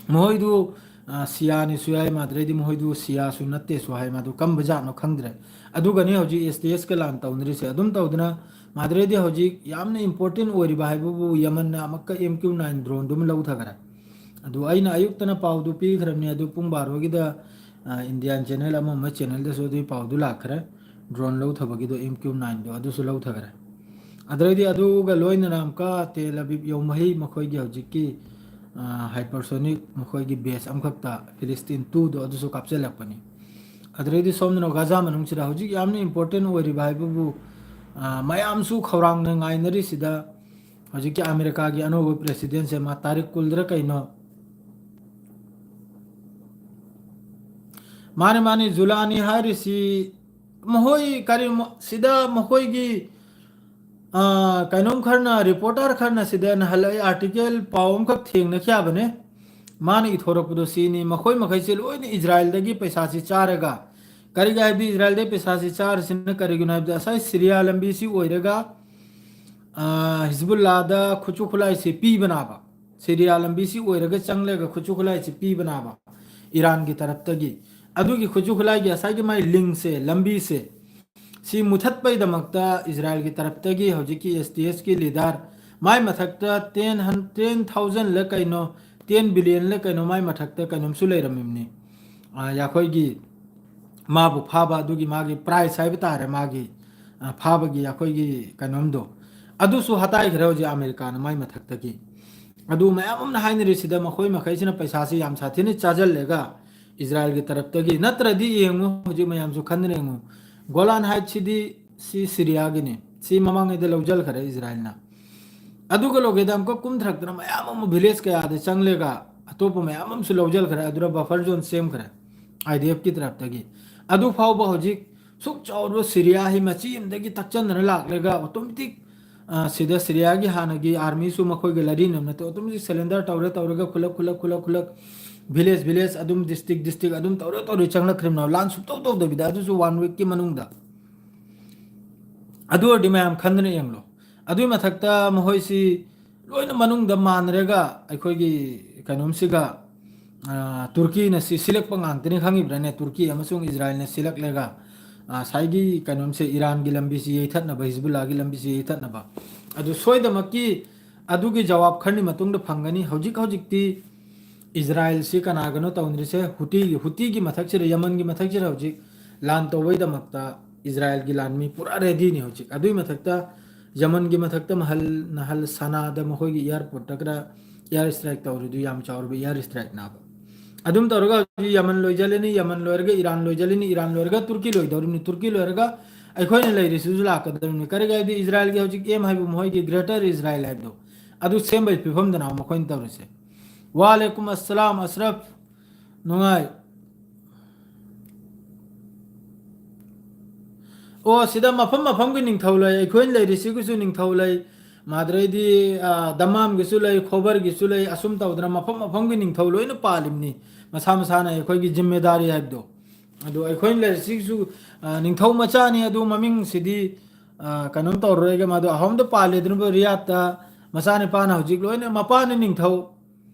ꯃꯈꯣꯏꯗꯨ, ꯑ, ꯁꯤꯌꯥꯅꯤꯁꯨ ꯍꯥꯏ, ꯃꯥꯗ꯭ꯔꯩꯗꯤ ꯃꯈꯣꯏꯗꯨ ꯁꯤꯌꯥꯁꯨ ꯅꯠꯇꯦꯁꯨ ꯍꯥꯏ, ꯃꯗꯨ ꯀꯝꯕ ꯖꯥꯠꯅꯣ ꯈꯪꯗ꯭ꯔꯦ꯫ ꯑꯗꯨꯒꯅꯤ ꯍꯧꯖꯤꯛ ꯑꯦꯁ ꯇꯤ ꯑꯦꯁꯀ ꯂꯥꯟ ꯇꯧꯅꯔꯤꯁꯦ꯫ ꯑꯗꯨꯝ ꯇꯧꯗꯅ ꯃꯥꯗ꯭ꯔꯩꯗꯤ ꯍꯧꯖꯤꯛ ꯌꯥꯝꯅ important ꯑꯣꯏꯔꯤꯕ ꯍꯥꯏꯕꯕꯨ ꯌꯃꯟꯅ ꯑꯃꯨꯛꯀ ꯑꯦꯝ ꯀ꯭ꯌꯨ ꯅꯥꯏꯟ droneꯗꯨ ꯑꯃ ꯂꯧꯊꯈꯔꯦ꯫ ꯑꯗꯨ ꯑꯩꯅ ꯑꯌꯨꯛꯇꯅ ꯄꯥꯎꯗꯨ ꯄꯤꯈ꯭ꯔꯕꯅꯤ, ꯑꯗꯨ ꯄꯨꯡ ꯕꯥꯔꯣꯒꯤꯗ, ꯑ, Indian channel ꯑꯃ ꯑꯃ channelꯗꯁꯨ ꯑꯗꯨꯒꯤ ꯄꯥꯎꯗꯨ ꯂꯥꯛꯈ꯭ꯔꯦ꯫ Drone ꯂꯧꯊꯕꯒꯤꯗꯣ ꯑꯦꯝ ꯀ꯭ꯌꯨ ꯅꯥꯏꯟꯗꯣ ꯑꯗꯨꯁꯨ ꯂꯧꯊꯈꯔꯦ꯫ ꯑꯗꯨꯗꯩꯗꯤ ꯑꯗꯨꯒ ꯂꯣꯏꯅꯅ ꯑꯃꯨꯛꯀ ꯇꯦꯜ ꯑꯕꯤꯕ ꯌꯧꯃꯍꯩ ꯃꯈꯣꯏꯒꯤ ꯍꯧꯖꯤꯛꯀꯤ, ꯑ, hypersonic ꯃꯈꯣꯏꯒꯤ base ꯑꯃꯈꯛꯇ ꯐꯤꯂꯤꯁꯇꯤꯟ twoꯗꯣ ꯑꯗꯨꯁꯨ ꯀꯥꯞꯆꯜꯂꯛꯄꯅꯤ꯫ ꯑꯗꯨꯗꯩꯗꯤ ꯁꯣꯝꯗꯅ ꯒꯥꯖꯥ ꯃꯅꯨꯡꯁꯤꯗ ꯍꯧꯖꯤꯛ ꯌꯥꯝꯅ important ꯑꯣꯏꯔꯤꯕ ꯍꯥꯏꯕꯕꯨ, ꯑ, ꯃꯌꯥꯝꯁꯨ ꯈꯧꯔꯥꯡꯅ ꯉꯥꯏꯅꯔꯤꯁꯤꯗ ꯍꯧꯖꯤꯛꯀꯤ ꯑꯃꯦꯔꯤꯀꯥꯒꯤ ꯑꯅꯧꯕ presidentꯁꯦ ꯃꯥ ꯇꯥꯔꯤꯛ ꯀꯨꯟꯗꯔ ꯀꯩꯅꯣ, ꯃꯥꯅꯤ, ꯃꯥꯅꯤ, ꯖꯨꯂꯥꯅꯤ ꯍꯥꯏꯔꯤꯁꯤ ꯃꯈꯣꯏ ꯀꯔꯤ ꯃ-, ꯁꯤꯗ ꯃꯈꯣꯏꯒꯤ, ꯑ, ꯀꯩꯅꯣꯝ ꯈꯔꯅ, reporter ꯈꯔꯅ ꯁꯤꯗ ꯅꯍꯥꯟ ꯑꯩ article ꯄꯥꯎ ꯑꯃꯈꯛ ꯊꯦꯡꯅꯈꯤꯕꯅꯦ꯫ ꯃꯥꯅ ꯏꯊꯣꯔꯛꯄꯗꯣ ꯁꯤꯅꯤ, ꯃꯈꯣꯏ ꯃꯈꯩꯁꯦ ꯂꯣꯏꯅ ꯏꯖꯔꯥꯏꯜꯗꯒꯤ ꯄꯩꯁꯥꯁꯤ ꯆꯥꯔꯒ, ꯀꯔꯤꯒꯤ ꯍꯥꯏꯕꯗꯤ ꯏꯖꯔꯥꯏꯜꯗꯒꯤ ꯄꯩꯁꯥꯁꯤ ꯆꯥꯔꯤꯁꯤꯅ ꯀꯔꯤꯒꯤꯅꯣ ꯍꯥꯏꯕꯗ ꯉꯁꯥꯏ ꯁꯤꯔꯤꯌꯥ ꯂꯝꯕꯤꯁꯤ ꯑꯣꯏꯔꯒ, ꯑ, ꯍꯤꯖꯕꯨꯜꯂꯥꯗ ꯈꯨꯠꯁꯨ ꯈꯨꯠꯂꯥꯏꯁꯤ ꯄꯤꯕꯅꯥꯕ꯫ ꯁꯤꯔꯤꯌꯥ ꯂꯝꯕꯤꯁꯤ ꯑꯣꯏꯔꯒ ꯆꯪꯂꯒ ꯈꯨꯠꯁꯨ ꯈꯨꯠꯂꯥꯏꯁꯤ ꯄꯤꯕꯅꯥꯕ ꯏꯔꯥꯟꯒꯤ ꯇꯔꯞꯇꯒꯤ꯫ ꯑꯗꯨꯒꯤ ꯈꯨꯠꯁꯨ ꯈꯨꯠꯂꯥꯏꯒꯤ ꯉꯁꯥꯏꯒꯤ ꯃꯥꯏ linkꯁꯦ, ꯂꯝꯕꯤꯁꯦ, ꯁꯤ ꯃꯨꯊꯠꯄꯩꯗꯃꯛꯇ ꯏꯖꯔꯥꯏꯜꯒꯤ ꯇꯔꯞꯇꯒꯤ ꯍꯧꯖꯤꯛꯀꯤ ꯑꯦꯁ ꯇꯤ ꯑꯦꯁꯀꯤ leader ꯃꯥꯏ ꯃꯊꯛꯇ ten hun-, ten thousandꯂ ꯀꯩꯅꯣ, ten billionꯂ ꯀꯩꯅꯣ ꯃꯥꯏ ꯃꯊꯛꯇ ꯀꯩꯅꯣꯝꯁꯨ ꯂꯩꯔꯝꯃꯤꯕꯅꯤ꯫ ꯑ, ꯑꯩꯈꯣꯏꯒꯤ ꯃꯥꯕꯨ ꯐꯥꯕ ꯑꯗꯨꯒꯤ ꯃꯥꯒꯤ price ꯍꯥꯏꯕ ꯇꯥꯔꯦ, ꯃꯥꯒꯤ, ꯑ, ꯐꯥꯕꯒꯤ ꯑꯩꯈꯣꯏꯒꯤ ꯀꯩꯅꯣꯝꯗꯣ, ꯑꯗꯨꯁꯨ ꯍꯥꯠꯇꯥꯏꯈ꯭ꯔꯦ ꯍꯧꯖꯤꯛ ꯑꯃꯦꯔꯤꯀꯥꯅ ꯃꯥꯏ ꯃꯊꯛꯇꯒꯤ꯫ ꯑꯗꯨ ꯃꯌꯥꯝ ꯑꯃꯅ ꯍꯥꯏꯅꯔꯤꯁꯤꯗ ꯃꯈꯣꯏ ꯃꯈꯩꯁꯤꯅ ꯄꯩꯁꯥꯁꯤ ꯌꯥꯝ ꯁꯥꯊꯤꯅ ꯆꯥꯁꯤꯜꯂꯦꯒ ꯏꯖꯔꯥꯏꯜꯒꯤ ꯇꯔꯞꯇꯒꯤ꯫ ꯅꯠꯇ꯭ꯔꯗꯤ ꯌꯦꯡꯉꯨ, ꯍꯧꯖꯤꯛ ꯃꯌꯥꯝꯁꯨ ꯈꯟꯗꯅ ꯌꯦꯡꯉꯨ, ꯒꯣꯂꯥꯟ ꯍꯥꯏꯠꯁꯤꯗꯤ ꯁꯤ ꯁꯤꯔꯤꯌꯥꯒꯤꯅꯤ, ꯁꯤ ꯃꯃꯥꯡꯉꯩꯗ ꯂꯧꯁꯤꯜꯈ꯭ꯔꯦ ꯏꯖꯔꯥꯏꯜꯅ꯫ ꯑꯗꯨꯒ ꯂꯣꯏꯒꯦꯗ ꯑꯃꯨꯛꯀ ꯀꯨꯝꯊꯔꯛꯇꯅ ꯃꯌꯥꯝ ꯑꯃ village ꯀꯌꯥꯗ ꯆꯪꯂꯒ ꯑꯇꯣꯞꯄ ꯃꯌꯥꯝ ꯑꯃꯁꯨ ꯂꯧꯁꯤꯜꯈ꯭ꯔꯦ, ꯑꯗꯨꯅ buffer zone ꯁꯦꯝꯈ꯭ꯔꯦ ꯑꯥꯏ ꯗꯤ ꯑꯦꯐꯀꯤ ꯇꯔꯞꯇꯒꯤ꯫ ꯑꯗꯨ ꯐꯥꯎꯕ ꯍꯧꯖꯤꯛ ꯁꯨꯛ ꯆꯥꯎꯔꯕ ꯁꯤꯔꯤꯌꯥ ꯍꯤ ꯃꯆꯤ ꯑꯃꯗꯒꯤ ꯊꯛꯆꯟꯗꯅ ꯂꯥꯛꯂꯒ automatic, ꯑ, ꯁꯤꯗ ꯁꯤꯔꯤꯌꯥꯒꯤ ꯍꯥꯟꯅꯒꯤ armyꯁꯨ ꯃꯈꯣꯏꯒ ꯂꯔꯤꯅꯕ ꯅꯠꯇꯦ, automatic surrender ꯇꯧꯔꯦ, ꯇꯧꯔꯒ ꯈꯨꯂꯛ, ꯈꯨꯂꯛ, ꯈꯨꯂꯛ, ꯈꯨꯂꯛ, village, village, ꯑꯗꯨꯝ district, district ꯑꯗꯨꯝ ꯇꯧꯔꯦ, ꯇꯧꯔꯦ ꯆꯪꯂꯛꯈ꯭ꯔꯤꯕꯅꯦ, ꯂꯥꯟ ꯁꯨꯛꯇꯧ ꯇꯧꯗꯕꯤꯗ, ꯑꯗꯨꯁꯨ one weekꯀꯤ ꯃꯅꯨꯡꯗ꯫ ꯑꯗꯨ ꯑꯣꯏꯔꯗꯤ ꯃꯌꯥꯝ ꯈꯟꯗꯅ ꯌꯦꯡꯂꯣ꯫ ꯑꯗꯨꯒꯤ ꯃꯊꯛꯇ ꯃꯈꯣꯏꯁꯤ ꯂꯣꯏꯅ ꯃꯅꯨꯡꯗ ꯃꯥꯟꯅꯔꯒ ꯑꯩꯈꯣꯏꯒꯤ ꯀꯩꯅꯣꯝꯁꯤꯒ, ꯑ, ꯇꯨꯔꯀꯤꯅ ꯁꯤ ꯁꯤꯜꯂꯛꯄ ꯉꯥꯛꯇꯅꯤ ꯈꯪꯉꯤꯕ꯭ꯔꯥꯅꯦ? ꯇꯨꯔꯀꯤ ꯑꯃꯁꯨꯡ ꯏꯖꯔꯥꯏꯜꯅ ꯁꯤꯜꯂꯛꯂꯒ, ꯑ, ꯉꯁꯥꯏꯒꯤ ꯀꯩꯅꯣꯝꯁꯦ, ꯏꯔꯥꯟꯒꯤ ꯂꯝꯕꯤꯁꯤ ꯌꯩꯊꯠꯅꯕ, ꯍꯤꯖꯕꯨꯜꯂꯥꯒꯤ ꯂꯝꯕꯤꯁꯤ ꯌꯩꯊꯠꯅꯕ꯫ ꯑꯗꯨ ꯁꯣꯏꯗꯃꯛꯀꯤ ꯑꯗꯨꯒꯤ ꯖꯋꯥꯕ ꯈꯔꯅꯤ ꯃꯇꯨꯡꯗ ꯐꯪꯒꯅꯤ꯫ ꯍꯧꯖꯤꯛ ꯍꯧꯖꯤꯛꯇꯤ ꯏꯖꯔꯥꯏꯜꯁꯤ ꯀꯅꯥꯒꯅꯣ ꯇꯧꯅꯔꯤꯁꯦ? ꯍꯨꯇꯤꯒꯤ, ꯍꯨꯇꯤꯒꯤ ꯃꯊꯛꯁꯤꯗ, ꯌꯃꯟꯒꯤ ꯃꯊꯛꯁꯤꯗ ꯍꯧꯖꯤꯛ ꯂꯥꯟ ꯇꯧꯕꯩꯗꯃꯛꯇ ꯏꯖꯔꯥꯏꯜꯒꯤ ꯂꯥꯟꯃꯤ ꯄꯨꯔꯥ ꯔꯦꯗꯤꯅꯤ ꯍꯧꯖꯤꯛ꯫ ꯑꯗꯨꯒꯤ ꯃꯊꯛꯇ ꯌꯃꯟꯒꯤ ꯃꯊꯛꯇ ꯃꯍꯜ, ꯅꯍꯜ ꯁꯅꯥꯗ ꯃꯈꯣꯏꯒꯤ ꯑꯦꯌꯥꯔꯄꯣꯔꯠꯇ ꯈꯔ ꯑꯦꯌꯥꯔ ꯁ꯭ꯇ꯭ꯔꯥꯏꯛ ꯇꯧꯔꯤꯗꯨ ꯌꯥꯝ ꯆꯥꯎꯔꯕ ꯑꯦꯌꯥꯔ ꯁ꯭ꯇ꯭ꯔꯥꯏꯛꯅꯦꯕ꯫ ꯑꯗꯨꯝ ꯇꯧꯔꯒ ꯍꯧꯖꯤꯛ ꯌꯃꯟ ꯂꯣꯏꯖꯜꯂꯅꯤ, ꯌꯃꯟ ꯂꯣꯏꯔꯒ ꯏꯔꯥꯟ ꯂꯣꯏꯖꯜꯂꯅꯤ, ꯏꯔꯥꯟ ꯂꯣꯏꯔꯒ ꯇꯨꯔꯀꯤ ꯂꯣꯏꯗꯧꯔꯤꯕꯅꯤ, ꯇꯨꯔꯀꯤ ꯂꯣꯏꯔꯒ ꯑꯩꯈꯣꯏꯅ ꯂꯩꯔꯤꯁꯤꯁꯨ ꯂꯥꯛꯀꯗꯧꯔꯤꯕꯅꯤ꯫ ꯀꯔꯤꯒꯤ ꯍꯥꯏꯗꯤ ꯏꯖꯔꯥꯏꯜꯒꯤ ꯍꯧꯖꯤꯛ ꯑꯦꯝ ꯍꯥꯏꯕꯨ ꯃꯈꯣꯏꯒꯤ ꯒ꯭ꯔꯦꯇꯔ ꯏꯖꯔꯥꯏꯜ ꯍꯥꯏꯕꯗꯣ, ꯑꯗꯨ ꯁꯦꯝꯕꯒꯤ ꯐꯤꯕꯝꯗꯅ ꯃꯈꯣꯏꯅ ꯇꯧꯔꯤꯁꯦ꯫ ꯋꯥꯂꯦꯀꯨꯝ ꯑꯁꯂꯥꯝ ꯑꯁ꯭ꯔꯐ꯫ ꯅꯨꯡꯉꯥꯏ꯫ ꯑꯣ, ꯁꯤꯗ ꯃꯐꯝ ꯃꯐꯝꯒꯤ ꯅꯤꯡꯊꯧ ꯂꯩ, ꯑꯩꯈꯣꯏꯅ ꯂꯩꯔꯤꯁꯤꯒꯤꯁꯨ ꯅꯤꯡꯊꯧ ꯂꯩ, ꯃꯥꯗ꯭ꯔꯩꯗꯤ, ꯑ, ꯗꯝꯃꯥꯝꯒꯤꯁꯨ ꯂꯩ, ꯈꯣꯕꯔꯒꯤꯁꯨ ꯂꯩ, ꯑꯁꯨꯝ ꯇꯧꯗꯅ ꯃꯐꯝ ꯃꯐꯝꯒꯤ ꯅꯤꯡꯊꯧ ꯂꯣꯏꯅ ꯄꯥꯜꯂꯤꯕꯅꯤ꯫ ꯃꯁꯥ ꯃꯁꯥꯅ ꯑꯩꯈꯣꯏꯒꯤ ꯖꯤꯝꯃꯦꯗꯥꯔꯤ ꯍꯥꯏꯕꯗꯣ꯫ ꯑꯗꯨ ꯑꯩꯈꯣꯏꯅ ꯂꯩꯔꯤꯁꯤꯒꯤꯁꯨ, ꯑ, ꯅꯤꯡꯊꯧ ꯃꯆꯥꯅꯤ, ꯑꯗꯨ ꯃꯃꯤꯡꯁꯤꯗꯤ, ꯑ, ꯀꯩꯅꯣꯝ ꯇꯧꯔꯔꯣꯏꯒꯦ꯫ ꯃꯥꯗꯣ ꯑꯍꯣꯝꯗ ꯄꯥꯜꯂꯦꯗꯅꯕ ꯔꯤꯌꯥꯠꯇ, ꯃꯆꯥꯅꯤꯄꯥꯅ ꯍꯧꯖꯤꯛ ꯂꯣꯏꯅ, ꯃꯄꯥꯅ ꯅꯤꯡꯊꯧ,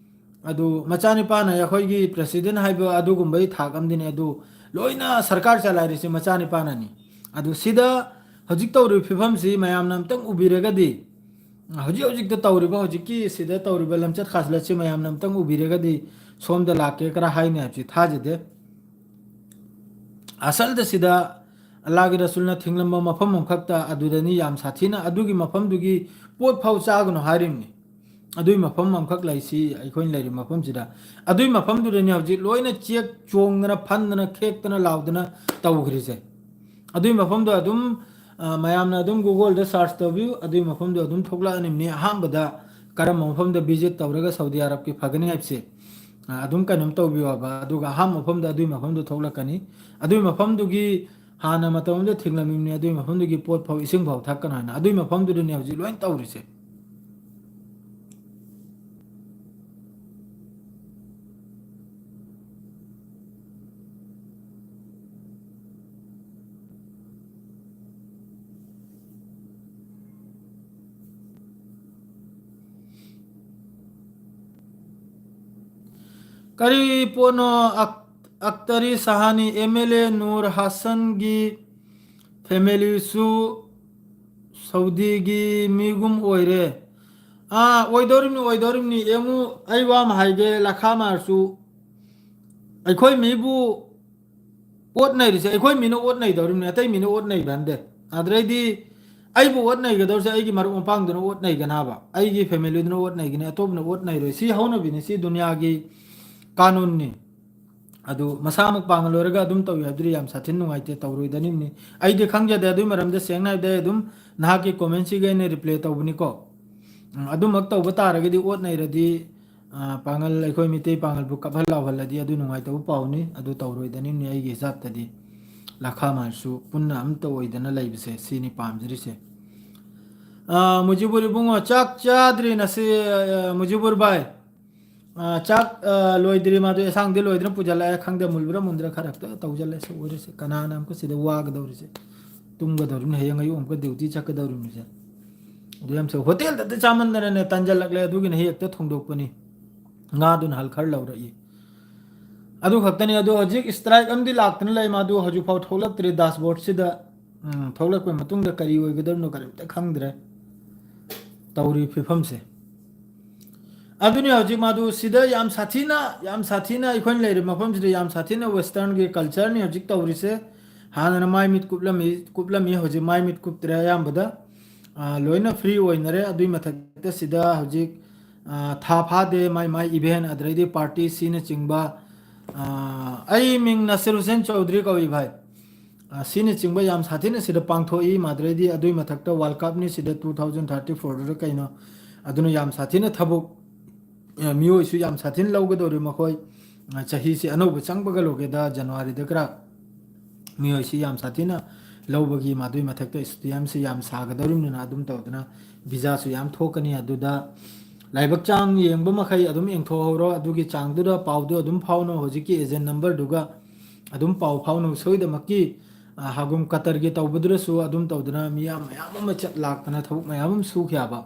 ꯑꯗꯨ ꯃꯆꯥꯅꯤꯄꯥꯅ ꯑꯩꯈꯣꯏꯒꯤ ꯄ꯭ꯔꯦꯁꯤꯗꯦꯟ ꯍꯥꯏꯕ ꯑꯗꯨꯒꯨꯝꯕꯒꯤ ꯊꯥꯛ ꯑꯃꯗꯤꯅꯦ꯫ ꯑꯗꯨ ꯂꯣꯏꯅ ꯁꯔꯀꯥꯔ ꯆꯂꯥꯏꯔꯤꯁꯦ ꯃꯆꯥꯅꯤꯄꯥꯅꯅꯤ꯫ ꯑꯗꯨ ꯁꯤꯗ ꯍꯧꯖꯤꯛ ꯇꯧꯔꯤꯕ ꯐꯤꯕꯝꯁꯤ ꯃꯌꯥꯝꯅ ꯑꯝꯇꯪ ꯎꯕꯤꯔꯒꯗꯤ, ꯍꯧꯖꯤꯛ ꯍꯧꯖꯤꯛꯇ ꯇꯧꯔꯤꯕ, ꯍꯧꯖꯤꯛꯀꯤ ꯁꯤꯗ ꯇꯧꯔꯤꯕ ꯂꯝꯆꯠ ꯈꯥꯁꯂꯠꯁꯤ ꯃꯌꯥꯝꯅ ꯑꯝꯇꯪ ꯎꯕꯤꯔꯒꯗꯤ, ꯁꯣꯝꯗ ꯂꯥꯛꯀꯦ ꯈꯔ ꯍꯥꯏꯅꯤ ꯍꯥꯏꯕꯁꯤ ꯊꯥꯖꯗꯦ꯫ ꯑꯁꯜꯗ ꯁꯤꯗ ꯑꯜꯂꯥꯍꯒꯤ ꯔꯁꯨꯜꯅ ꯊꯤꯡꯂꯝꯕ ꯃꯐꯝ ꯑꯃꯈꯛꯇ ꯑꯗꯨꯗꯅꯤ ꯌꯥꯝ ꯁꯥꯊꯤꯅ, ꯑꯗꯨꯒꯤ ꯃꯐꯝꯗꯨꯒꯤ ꯄꯣꯠ ꯐꯥꯎ ꯆꯥꯒꯅꯨ ꯍꯥꯏꯔꯤꯕꯅꯤ꯫ ꯑꯗꯨꯒꯤ ꯃꯐꯝ ꯑꯃꯈꯛ ꯂꯩ ꯁꯤ ꯑꯩꯈꯣꯏꯅ ꯂꯩꯔꯤꯕ ꯃꯐꯝꯁꯤꯗ꯫ ꯑꯗꯨꯒꯤ ꯃꯐꯝꯗꯨꯗꯅꯤ ꯍꯧꯖꯤꯛ ꯂꯣꯏꯅ ꯆꯦꯛ ꯆꯣꯡꯗꯅ, ꯐꯟꯗꯅ, ꯈꯦꯛꯇꯅ, ꯂꯥꯎꯗꯅ ꯇꯧꯈ꯭ꯔꯤꯁꯦ꯫ ꯑꯗꯨꯒꯤ ꯃꯐꯝꯗꯣ ꯑꯗꯨꯝ, ꯑ, ꯃꯌꯥꯝꯅ ꯑꯗꯨꯝ Google-ꯗ search ꯇꯧꯕꯤꯌꯨ, ꯑꯗꯨꯒꯤ ꯃꯐꯝꯗꯣ ꯑꯗꯨꯝ ꯊꯣꯛꯂꯛꯑꯅꯤꯕꯅꯤ꯫ ꯑꯍꯥꯟꯕꯗ ꯀꯔꯝꯕ ꯃꯐꯝꯗ visit ꯇꯧꯔꯒ ꯁꯥꯎꯗꯤ ꯑꯔꯕꯀꯤ ꯐꯒꯅꯤ ꯍꯥꯏꯕꯁꯦ, ꯑ, ꯑꯗꯨꯝ ꯀꯩꯅꯣꯝ ꯇꯧꯕꯤꯌꯣ ꯍꯥꯏꯕ, ꯑꯗꯨꯒ ꯑꯍꯥꯟꯕ ꯃꯐꯝꯗ ꯑꯗꯨꯒꯤ ꯃꯐꯝꯗꯣ ꯊꯣꯛꯂꯛꯀꯅꯤ꯫ ꯑꯗꯨꯒꯤ ꯃꯐꯝꯗꯨꯒꯤ ꯍꯥꯟꯅ ꯃꯇꯝ ꯑꯃꯗ ꯊꯤꯡꯂꯝꯃꯤꯕꯅꯤ, ꯑꯗꯨꯒꯤ ꯃꯐꯝꯗꯨꯒꯤ ꯄꯣꯠ ꯐꯥꯎ, ꯏꯁꯤꯡ ꯐꯥꯎ ꯊꯛꯀꯅꯨ ꯍꯥꯏꯅ꯫ ꯑꯗꯨꯒꯤ ꯃꯐꯝꯗꯨꯗꯅꯤ ꯍꯧꯖꯤꯛ ꯂꯣꯏ ꯇꯧꯔꯤꯁꯦ꯫ ꯀꯔꯤ ꯄꯣꯠꯅꯣ? ꯑꯛ-, ꯑꯛꯇꯔꯤ ꯁꯍꯥꯅꯤ ꯑꯦꯝ ꯑꯦꯜ ꯑꯦ ꯅꯨꯔ ꯍꯥꯁꯟꯒꯤ ꯐꯦꯃꯤꯂꯤꯁꯨ ꯁꯧꯗꯤꯒꯤ ꯃꯤꯒꯨꯝ ꯑꯣꯏꯔꯦ꯫ ꯑꯥ, ꯑꯣꯏꯗꯧꯔꯤꯕꯅꯤ, ꯑꯣꯏꯗꯧꯔꯤꯕꯅꯤ꯫ ꯌꯦꯡꯉꯨ, ꯑꯩ ꯋꯥ ꯑꯃ ꯍꯥꯏꯒꯦ, ꯂꯈꯥ ꯃꯥꯔꯁꯨ ꯑꯩꯈꯣꯏ ꯃꯤꯕꯨ ꯑꯣꯠ ꯅꯩꯔꯤꯁꯦ, ꯑꯩꯈꯣꯏ ꯃꯤꯅ ꯑꯣꯠ ꯅꯩꯗꯧꯔꯤꯕꯅꯤ, ꯑꯇꯩ ꯃꯤꯅ ꯑꯣꯠ ꯅꯩꯕ ꯅꯠꯇꯦ꯫ ꯑꯗꯨꯗꯩꯗꯤ ꯑꯩꯕꯨ ꯑꯣꯠ ꯅꯩꯒꯗꯧꯔꯤꯁꯦ ꯑꯩꯒꯤ ꯃꯔꯨꯞ ꯃꯄꯥꯡꯗꯨꯅ ꯑꯣꯠ ꯅꯩꯒꯅꯥꯕ, ꯑꯩꯒꯤ ꯐꯦꯃꯤꯂꯤꯗꯨꯅ ꯑꯣꯠ ꯅꯩꯒꯅꯤ, ꯑꯇꯣꯞꯄꯅ ꯑꯣꯠ ꯅꯩꯔꯣꯏ꯫ ꯁꯤ ꯍꯧꯅꯕꯤꯅꯤ, ꯁꯤ ꯗꯨꯅꯤꯌꯥꯒꯤ ꯀꯥꯅꯨꯟꯅꯤ꯫ ꯑꯗꯨ ꯃꯁꯥꯃꯛ ꯄꯥꯡꯒꯜ ꯑꯣꯏꯔꯒ ꯑꯗꯨꯝ ꯇꯧꯏ ꯍꯥꯏꯕꯗꯨꯗꯤ ꯌꯥꯝ ꯁꯥꯊꯤꯅ ꯅꯨꯡꯉꯥꯏꯇꯦ, ꯇꯧꯔꯣꯏꯗꯅꯤꯡꯕꯅꯤ꯫ ꯑꯩꯗꯤ ꯈꯪꯖꯗꯦ, ꯑꯗꯨꯒꯤ ꯃꯔꯝꯗ ꯁꯦꯡꯅ ꯍꯥꯏꯕꯗ ꯑꯩ ꯑꯗꯨꯝ ꯅꯍꯥꯛꯀꯤ ꯀꯣꯃꯦꯟꯁꯤꯒ ꯑꯩꯅ ꯔꯤꯄ꯭ꯂꯥꯏ ꯇꯧꯕꯅꯤꯀꯣ꯫ ꯎꯝ, ꯑꯗꯨꯃꯛ ꯇꯧꯕ ꯇꯥꯔꯒꯗꯤ, ꯑꯣꯠ ꯅꯩꯔꯗꯤ, ꯑ, ꯄꯥꯡꯒꯜ, ꯑꯩꯈꯣꯏ ꯃꯤꯇꯩ ꯄꯥꯡꯒꯜꯕꯨ ꯀꯞꯍꯜ ꯂꯥꯎꯍꯜꯂꯗꯤ ꯑꯗꯨ ꯅꯨꯡꯉꯥꯏꯇꯕ ꯄꯥꯎꯅꯤ, ꯑꯗꯨ ꯇꯧꯔꯣꯏꯗꯅꯤꯡꯕꯅꯤ ꯑꯩꯒꯤ ꯍꯤꯁꯥꯞꯇꯗꯤ꯫ ꯂꯈꯥ ꯃꯥꯔꯁꯨ ꯄꯨꯟꯅ ꯑꯃꯠꯇ ꯑꯣꯏꯗꯅ ꯂꯩꯕꯁꯦ, ꯁꯤꯅꯤ ꯄꯥꯝꯖꯔꯤꯁꯦ꯫ ꯑ, ꯃꯨꯖꯤꯕꯨꯔ ꯏꯕꯨꯡꯉꯣ, ꯆꯥꯛ ꯆꯥꯗ꯭ꯔꯤ ꯅꯁꯤ, ꯑ, ꯃꯨꯖꯤꯕꯨꯔ ꯚꯥꯏ꯫ ꯑ, ꯆꯥꯛ, ꯑ, ꯂꯣꯏꯗ꯭ꯔꯤ, ꯃꯥꯗꯣ ꯑꯦꯁꯥꯡꯗꯤ ꯂꯣꯏꯗꯅ ꯄꯨꯖꯜꯂꯛꯑꯦ, ꯈꯪꯗꯦ, ꯃꯨꯜꯕ꯭ꯔꯥ ꯃꯨꯟꯗ꯭ꯔꯥ, ꯈꯔ ꯍꯦꯛꯇ ꯇꯧꯖꯜꯂꯦ꯫ ꯁꯤ ꯑꯣꯏꯔꯤꯁꯦ, ꯀꯅꯥꯅ ꯑꯃꯨꯛꯀ ꯁꯤꯗ ꯋꯥꯒꯗꯧꯔꯤꯁꯦ? ꯇꯨꯝꯒꯗꯧꯔꯤꯕꯅꯤ, ꯍꯌꯦꯡ ꯑꯌꯨꯛ ꯑꯃꯨꯛꯀ ꯗ꯭ꯌꯨꯇꯤ ꯆꯠꯀꯗꯧꯔꯤꯕꯅꯤꯁꯦ꯫ ꯑꯗꯨ ꯌꯥꯝ ꯁꯧ-, ꯍꯣꯇꯦꯜꯗ ꯆꯥꯃꯟꯗꯅꯅꯦ ꯇꯟꯖꯜꯂꯛꯂꯦ, ꯑꯗꯨꯒꯤꯅ ꯍꯦꯛꯇ ꯊꯣꯡꯗꯣꯛꯄꯅꯤ꯫ ꯉꯥꯗꯨꯅ ꯍꯜ ꯈꯔ ꯂꯧꯔꯛꯏ꯫ ꯑꯗꯨ ꯈꯛꯇꯅꯤ꯫ ꯑꯗꯣ ꯍꯧꯖꯤꯛ ꯁ꯭ꯇ꯭ꯔꯥꯏꯛ ꯑꯃꯗꯤ ꯂꯥꯛꯇꯅ ꯂꯩ, ꯃꯥꯗꯨ ꯍꯧꯖꯤꯛꯐꯥꯎ ꯊꯣꯛꯂꯛꯇ꯭ꯔꯤ ꯗꯥꯁꯕꯣꯔꯗꯁꯤꯗ꯫ ꯎꯝ, ꯊꯣꯛꯂꯛꯄꯩ ꯃꯇꯨꯡꯗ ꯀꯔꯤ ꯑꯣꯏꯒꯗꯕꯅꯣ ꯀꯔꯤꯝꯇ ꯈꯪꯗ꯭ꯔꯦ ꯇꯧꯔꯤ ꯐꯤꯕꯝꯁꯦ꯫ ꯑꯗꯨꯅꯤ ꯍꯧꯖꯤꯛ ꯃꯥꯗꯨ ꯁꯤꯗ ꯌꯥꯝ ꯁꯥꯊꯤꯅ, ꯌꯥꯝ ꯁꯥꯊꯤꯅ ꯑꯩꯈꯣꯏꯅ ꯂꯩꯔꯤꯕ ꯃꯐꯝꯁꯤꯗ ꯌꯥꯝ ꯁꯥꯊꯤꯅ ꯋꯦꯁꯇꯔꯟꯒꯤ ꯀꯜꯆꯔꯅꯤ ꯍꯧꯖꯤꯛ ꯇꯧꯔꯤꯁꯦ꯫ ꯍꯥꯟꯅꯅ ꯃꯥꯏ ꯃꯤꯠ ꯀꯨꯞꯂꯝꯃꯤ, ꯀꯨꯞꯂꯝꯃꯤ, ꯍꯧꯖꯤꯛ ꯃꯥꯏ ꯃꯤꯠ ꯀꯨꯞꯇ꯭ꯔꯦ ꯑꯌꯥꯝꯕꯗ꯫ ꯑ, ꯂꯣꯏꯅ ꯐ꯭ꯔꯤ ꯑꯣꯏꯅꯔꯦ꯫ ꯑꯗꯨꯏ ꯃꯊꯛꯇ ꯁꯤꯗ ꯍꯧꯖꯤꯛ, ꯑ, ꯊꯥ ꯐꯥꯗꯦ ꯃꯥꯏ ꯃꯥꯏ ꯏꯚꯦꯟ, ꯑꯗꯩꯗꯤ ꯄꯥꯔꯇꯤ ꯁꯤꯅꯆꯤꯡꯕ꯫ ꯑ, ꯑꯩ ꯃꯤꯡ ꯅꯁꯤꯔ ꯍꯨꯁꯦꯟ ꯆꯧꯗ꯭ꯔꯤ ꯀꯧꯏ ꯚꯥꯏ꯫ ꯑ, ꯁꯤꯅꯆꯤꯡꯕ ꯌꯥꯝ ꯁꯥꯊꯤꯅ ꯁꯤꯗ ꯄꯥꯡꯊꯣꯛꯏ꯫ ꯃꯥꯗ꯭ꯔꯩꯗꯤ ꯑꯗꯨꯏ ꯃꯊꯛꯇ ꯋꯥꯔꯜ ꯀꯞꯅꯤ ꯁꯤꯗ two thousand thirty fourꯗꯨꯗ ꯀꯩꯅꯣ꯫ ꯑꯗꯨꯅ ꯌꯥꯝ ꯁꯥꯊꯤꯅ ꯊꯕꯛ, ꯑ, ꯃꯤꯑꯣꯏꯁꯨ ꯌꯥꯝ ꯁꯥꯊꯤꯅ ꯂꯧꯒꯗꯧꯔꯤ ꯃꯈꯣꯏ꯫ ꯑ, ꯆꯍꯤꯁꯤ ꯑꯅꯧꯕ ꯆꯪꯕꯒ ꯂꯣꯏꯒꯦꯗ ꯖꯅꯋꯥꯔꯤꯗ ꯈꯔ ꯃꯤꯑꯣꯏꯁꯤ ꯌꯥꯝ ꯁꯥꯊꯤꯅ ꯂꯧꯕꯒꯤ ꯃꯗꯨꯏ ꯃꯊꯛꯇ ꯁ꯭ꯇꯦꯗꯤꯌꯝꯁꯤ ꯌꯥꯝ ꯁꯥꯒꯗꯧꯔꯤꯕꯅꯤꯅ ꯑꯗꯨꯝ ꯇꯧꯗꯅ ꯚꯤꯖꯥꯁꯨ ꯌꯥꯝ ꯊꯣꯛꯀꯅꯤ꯫ ꯑꯗꯨꯗ ꯂꯥꯏꯕꯛ ꯆꯥꯡ ꯌꯦꯡꯕ ꯃꯈꯩ ꯑꯗꯨꯝ ꯌꯦꯡꯊꯣꯛꯍꯧꯔꯣ꯫ ꯑꯗꯨꯒꯤ ꯆꯥꯡꯗꯨꯗ ꯄꯥꯎꯗꯨ ꯑꯗꯨꯝ ꯐꯥꯎꯅꯧ꯫ ꯍꯧꯖꯤꯛꯀꯤ ꯑꯦꯖꯦꯟ ꯅꯝꯕꯔꯗꯨꯒ ꯑꯗꯨꯝ ꯄꯥꯎ ꯐꯥꯎꯅꯧ꯫ ꯁꯣꯏꯗꯃꯛꯀꯤ, ꯑ, ꯍꯥꯒꯨꯝ ꯀꯇꯔꯒꯤ ꯇꯧꯕꯗꯨꯗꯁꯨ ꯑꯗꯨꯝ ꯇꯧꯗꯅ ꯃꯤꯌꯥꯝ ꯃꯌꯥꯝ ꯑꯃ ꯆꯠ ꯂꯥꯛꯇꯅ ꯊꯕꯛ ꯃꯌꯥꯝ ꯑꯃ ꯁꯨꯈꯤ ꯍꯥꯏꯕ꯫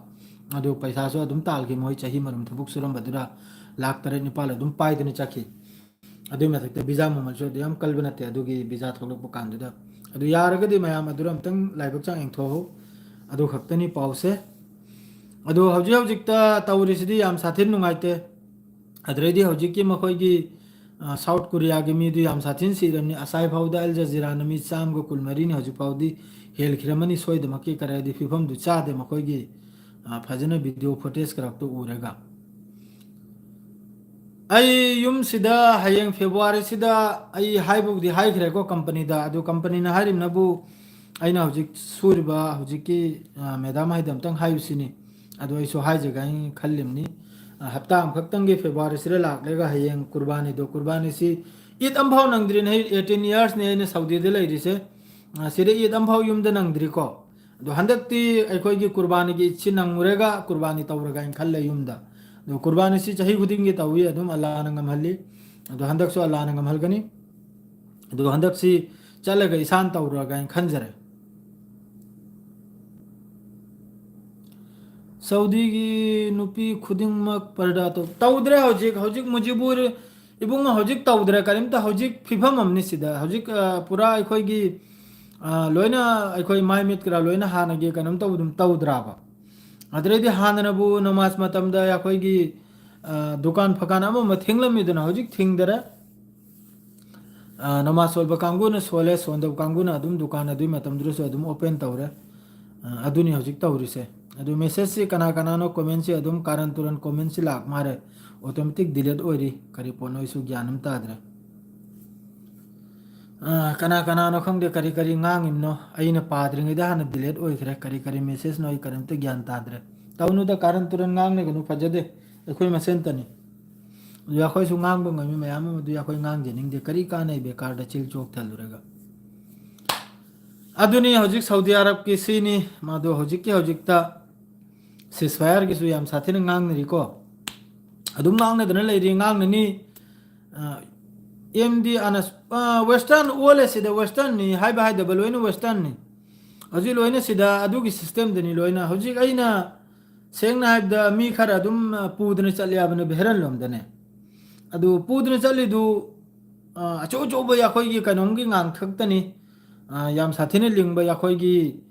ꯑꯗꯨ ꯄꯩꯁꯥꯁꯨ ꯑꯗꯨꯝ ꯇꯥꯜꯈꯤ ꯃꯣꯏ ꯆꯍꯤ ꯃꯔꯨꯝ ꯊꯕꯛ ꯁꯨꯔꯝꯕꯗꯨꯗ꯫ ꯂꯥꯛ ꯇꯔꯦꯠ ꯅꯤꯄꯥꯜ ꯑꯗꯨꯝ ꯄꯥꯏꯗꯅ ꯆꯠꯈꯤ꯫ ꯑꯗꯨꯒꯤ ꯃꯊꯛꯇ ꯚꯤꯖꯥ ꯃꯃꯜꯁꯨ ꯑꯗꯨ ꯌꯥꯝ ꯀꯜꯕ ꯅꯠꯇꯦ ꯑꯗꯨꯒꯤ ꯚꯤꯖꯥ ꯊꯣꯛꯂꯛꯄ ꯀꯥꯟꯗꯨꯗ꯫ ꯑꯗꯨ ꯌꯥꯔꯒꯗꯤ ꯃꯌꯥꯝ ꯑꯗꯨꯗ ꯑꯝꯇꯪ ꯂꯥꯏꯕꯛ ꯆꯥꯡ ꯌꯦꯡꯊꯣꯛꯍꯧ꯫ ꯑꯗꯨ ꯈꯛꯇꯅꯤ ꯄꯥꯎꯁꯦ꯫ ꯑꯗꯨ ꯍꯧꯖꯤꯛ ꯍꯧꯖꯤꯛꯇ ꯇꯧꯔꯤꯁꯤꯗꯤ ꯌꯥꯝ ꯁꯥꯊꯤꯅ ꯅꯨꯡꯉꯥꯏꯇꯦ꯫ ꯑꯗꯨꯗꯩꯗꯤ ꯍꯧꯖꯤꯛꯀꯤ ꯃꯈꯣꯏꯒꯤ, ꯑ, ꯁꯥꯎꯠ ꯀꯣꯔꯤꯌꯥꯒꯤ ꯃꯤꯗꯨ ꯌꯥꯝ ꯁꯥꯊꯤꯅ ꯁꯤꯔꯝꯅꯤ꯫ ꯑꯁꯥꯏ ꯐꯥꯎꯗ ꯑꯜ ꯖꯖꯤꯔꯥꯅ ꯃꯤ ꯆꯥꯝꯃꯒ ꯀꯨꯟꯃꯔꯤꯅꯤ ꯍꯧꯖꯤꯛ ꯐꯥꯎꯗꯤ ꯍꯦꯜꯈꯤꯔꯝꯃꯅꯤ ꯁꯣꯏꯗꯃꯛꯀꯤ, ꯀꯔꯤꯗꯤ ꯐꯤꯕꯝꯗꯨ ꯆꯥꯗꯦ ꯃꯈꯣꯏꯒꯤ꯫ ꯑ, ꯐꯖꯅ ꯚꯤꯗꯤꯑꯣ ꯐꯨꯇꯦꯖ ꯈꯔꯛꯇ ꯎꯔꯒ꯫ ꯑꯩ ꯌꯨꯝꯁꯤꯗ ꯍꯌꯦꯡ ꯐꯦꯕ꯭ꯔꯨꯋꯥꯔꯤꯁꯤꯗ ꯑꯩ ꯍꯥꯏꯕꯕꯨꯗꯤ ꯍꯥꯏꯈ꯭ꯔꯦꯀꯣ ꯀꯝꯄꯅꯤꯗ꯫ ꯑꯗꯨ ꯀꯝꯄꯅꯤꯅ ꯍꯥꯏꯔꯤꯕꯅꯕꯨ ꯑꯩꯅ ꯍꯧꯖꯤꯛ ꯁꯨꯔꯤꯕ ꯍꯧꯖꯤꯛꯀꯤ, ꯑ, ꯃꯦꯗꯥꯝ ꯍꯥꯏꯗꯣ ꯑꯝꯇꯪ ꯍꯥꯏꯔꯨꯁꯤꯅꯤ꯫ ꯑꯗꯨ ꯑꯩꯁꯨ ꯍꯥꯏꯖꯒꯦ ꯍꯥꯏꯅ ꯈꯜꯂꯤꯕꯅꯤ꯫ ꯑ, ꯍꯞꯇꯥ ꯑꯃꯈꯛꯇꯪꯒꯤ ꯐꯦꯕ꯭ꯔꯨꯋꯥꯔꯤꯁꯤꯗ ꯂꯥꯛꯂꯒ ꯍꯌꯦꯡ ꯀꯨꯔꯕꯥꯅꯤꯗꯣ, ꯀꯨꯔꯕꯥꯅꯤꯁꯤ ꯏꯗ ꯑꯝꯐꯥꯎ ꯅꯪꯗ꯭ꯔꯤꯅꯦ꯫ ꯑꯩ eighteen yearsꯅꯤ ꯑꯩꯅ ꯁꯥꯎꯗꯤꯗ ꯂꯩꯔꯤꯁꯦ꯫ ꯑ, ꯁꯤꯗ ꯏꯗ ꯑꯝꯐꯥꯎ ꯌꯨꯝꯗ ꯅꯪꯗ꯭ꯔꯤꯀꯣ꯫ ꯑꯗꯣ ꯍꯟꯗꯛꯇꯤ ꯑꯩꯈꯣꯏꯒꯤ ꯀꯨꯔꯕꯥꯅꯤꯒꯤ ꯏꯠꯁꯤ ꯅꯪꯉꯨꯔꯒ ꯀꯨꯔꯕꯥꯅꯤ ꯇꯧꯔꯒ ꯍꯥꯏꯅ ꯈꯜꯂꯦ ꯌꯨꯝꯗ꯫ ꯑꯗꯣ ꯀꯨꯔꯕꯥꯅꯤꯁꯤ ꯆꯍꯤ ꯈꯨꯗꯤꯡꯒꯤ ꯇꯧꯏ, ꯑꯗꯨꯝ ꯑꯜꯂꯥꯅ ꯉꯝꯍꯜꯂꯤ꯫ ꯑꯗꯣ ꯍꯟꯗꯛꯁꯨ ꯑꯜꯂꯥꯅ ꯉꯝꯍꯜꯒꯅꯤ꯫ ꯑꯗꯣ ꯍꯟꯗꯛꯁꯤ ꯆꯠꯂꯒ ꯏꯁꯥꯅ ꯇꯧꯔꯒ ꯍꯥꯏꯅ ꯈꯟꯖꯔꯦ꯫ ꯁꯥꯎꯗꯤꯒꯤ ꯅꯨꯄꯤ ꯈꯨꯗꯤꯡꯃꯛ ꯄꯔꯗꯥ ꯇꯧ-, ꯇꯧꯗ꯭ꯔꯦ ꯍꯧꯖꯤꯛ꯫ ꯍꯧꯖꯤꯛ ꯃꯨꯖꯤꯕꯨꯔ ꯏꯕꯨꯡꯉꯣ ꯍꯧꯖꯤꯛ ꯇꯧꯗ꯭ꯔꯦ ꯀꯔꯤꯝꯇ꯫ ꯍꯧꯖꯤꯛ ꯐꯤꯕꯝ ꯑꯃꯅꯤ ꯁꯤꯗ꯫ ꯍꯧꯖꯤꯛ, ꯑ, ꯄꯨꯔꯥ ꯑꯩꯈꯣꯏꯒꯤ, ꯑ, ꯂꯣꯏꯅ ꯑꯩꯈꯣꯏ ꯃꯥꯏ ꯃꯤꯠꯀꯔꯥ ꯂꯣꯏꯅ ꯍꯥꯟꯅꯒꯤ ꯀꯩꯅꯣꯝ ꯇꯧꯕꯗꯨꯝ ꯇꯧꯗ꯭ꯔꯕ꯫ ꯑꯗꯨꯗꯩꯗꯤ ꯍꯥꯟꯅꯅꯕꯨ ꯅꯃꯥꯖ ꯃꯇꯝꯗ ꯑꯩꯈꯣꯏꯒꯤ, ꯑ, ꯗꯨꯀꯥꯟ ꯐꯀꯥꯟ ꯑꯃ ꯑꯃ ꯊꯤꯡꯂꯝꯃꯤꯗꯅ, ꯍꯧꯖꯤꯛ ꯊꯤꯡꯗꯔꯦ꯫ ꯑ, ꯅꯃꯥꯖ ꯁꯣꯟꯕ ꯀꯥꯡꯕꯨꯅ ꯁꯣꯜꯂꯦ, ꯁꯣꯟꯗꯕ ꯀꯥꯡꯕꯨꯅ ꯑꯗꯨꯝ ꯗꯨꯀꯥꯟ ꯑꯗꯨꯒꯤ ꯃꯇꯝꯗꯨꯗꯁꯨ ꯑꯗꯨꯝ open ꯇꯧꯔꯦ꯫ ꯑ, ꯑꯗꯨꯅꯤ ꯍꯧꯖꯤꯛ ꯇꯧꯔꯤꯁꯦ꯫ ꯑꯗꯨ messageꯁꯤ ꯀꯅꯥ ꯀꯅꯥꯅꯣ commentꯁꯤ ꯑꯗꯨꯝ ꯀꯥꯔꯟ ꯇꯨꯔꯟ commentꯁꯤ ꯂꯥꯛ ꯃꯥꯜꯂꯦ꯫ Automatic delete ꯑꯣꯏꯔꯤ꯫ ꯀꯔꯤ ꯄꯣꯠꯅꯣ ꯑꯩꯁꯨ ꯒ꯭ꯌꯥꯟ ꯑꯃ ꯇꯥꯗ꯭ꯔꯦ꯫ ꯑ, ꯀꯅꯥ ꯀꯅꯥꯅꯣ ꯈꯪꯗꯦ ꯀꯔꯤ ꯀꯔꯤ ꯉꯥꯡꯉꯤꯕꯅꯣ꯫ ꯑꯩꯅ ꯄꯥꯗ꯭ꯔꯤꯉꯩꯗ ꯍꯥꯟꯅ delete ꯑꯣꯏꯈ꯭ꯔꯦ꯫ ꯀꯔꯤ ꯀꯔꯤ messageꯅꯣ ꯑꯩ ꯀꯔꯤꯝꯇ ꯒ꯭ꯌꯥꯟ ꯇꯥꯗ꯭ꯔꯦ꯫ ꯇꯧꯅꯨꯗ, ꯀꯥꯔꯟ ꯇꯨꯔꯟ ꯉꯥꯡꯅꯒꯅꯨ, ꯐꯖꯗꯦ꯫ ꯑꯩꯈꯣꯏ ꯃꯁꯦꯟꯇꯅꯤ꯫ ꯑꯗꯨ ꯑꯩꯈꯣꯏꯁꯨ ꯉꯥꯡꯕ ꯉꯝꯃꯤ ꯃꯌꯥꯝ ꯑꯃ, ꯑꯗꯨ ꯑꯩꯈꯣꯏ ꯉꯥꯡꯖꯅꯤꯡꯗꯦ꯫ ꯀꯔꯤ ꯀꯥꯟꯅꯩ ꯕꯦꯀꯥꯔꯗ ꯆꯤꯜ ꯆꯣꯛ ꯊꯜꯂꯨꯔꯒ? ꯑꯗꯨꯅꯤ ꯍꯧꯖꯤꯛ ꯁꯥꯎꯗꯤ ꯑꯔꯕꯀꯤ ꯁꯤꯅꯤ꯫ ꯃꯗꯨ ꯍꯧꯖꯤꯛꯀꯤ ꯍꯧꯖꯤꯛꯇ ceasefireꯒꯤꯁꯨ ꯌꯥꯝ ꯁꯥꯊꯤꯅ ꯉꯥꯡꯅꯔꯤꯀꯣ꯫ ꯑꯗꯨꯝ ꯉꯥꯡꯅꯗꯅ ꯂꯩꯔꯤ, ꯉꯥꯡꯅꯅꯤ꯫ ꯑ, ꯑꯦꯝꯗꯤ ꯑꯅ-, ꯑ, western ꯑꯣꯜꯂꯦ ꯁꯤꯗ, westernꯅꯤ ꯍꯥꯏꯕ ꯍꯥꯏꯗꯕ ꯂꯣꯏꯅ westernꯅꯤ꯫ ꯍꯧꯖꯤꯛ ꯂꯣꯏꯅ ꯁꯤꯗ ꯑꯗꯨꯒꯤ systemꯗꯅꯤ ꯂꯣꯏꯅ꯫ ꯍꯧꯖꯤꯛ ꯑꯩꯅ ꯁꯦꯡꯅ ꯍꯥꯏꯕꯗ ꯃꯤ ꯈꯔ ꯑꯗꯨꯝ, ꯑ, ꯄꯨꯗꯅ ꯆꯠꯂꯦ ꯍꯥꯏꯕꯅꯦ ꯚꯦꯔꯟ ꯂꯣꯝꯗꯅꯦ꯫ ꯑꯗꯨ ꯄꯨꯗꯅ ꯆꯠꯂꯤꯗꯨ, ꯑ, ꯑꯆꯧ ꯑꯆꯧꯕ ꯑꯩꯈꯣꯏꯒꯤ ꯀꯩꯅꯣꯝꯒꯤ ꯉꯥꯡ ꯈꯛꯇꯅꯤ꯫ ꯑ, ꯌꯥꯝ ꯁꯥꯊꯤꯅ ꯂꯤꯡꯕ ꯑꯩꯈꯣꯏꯒꯤ,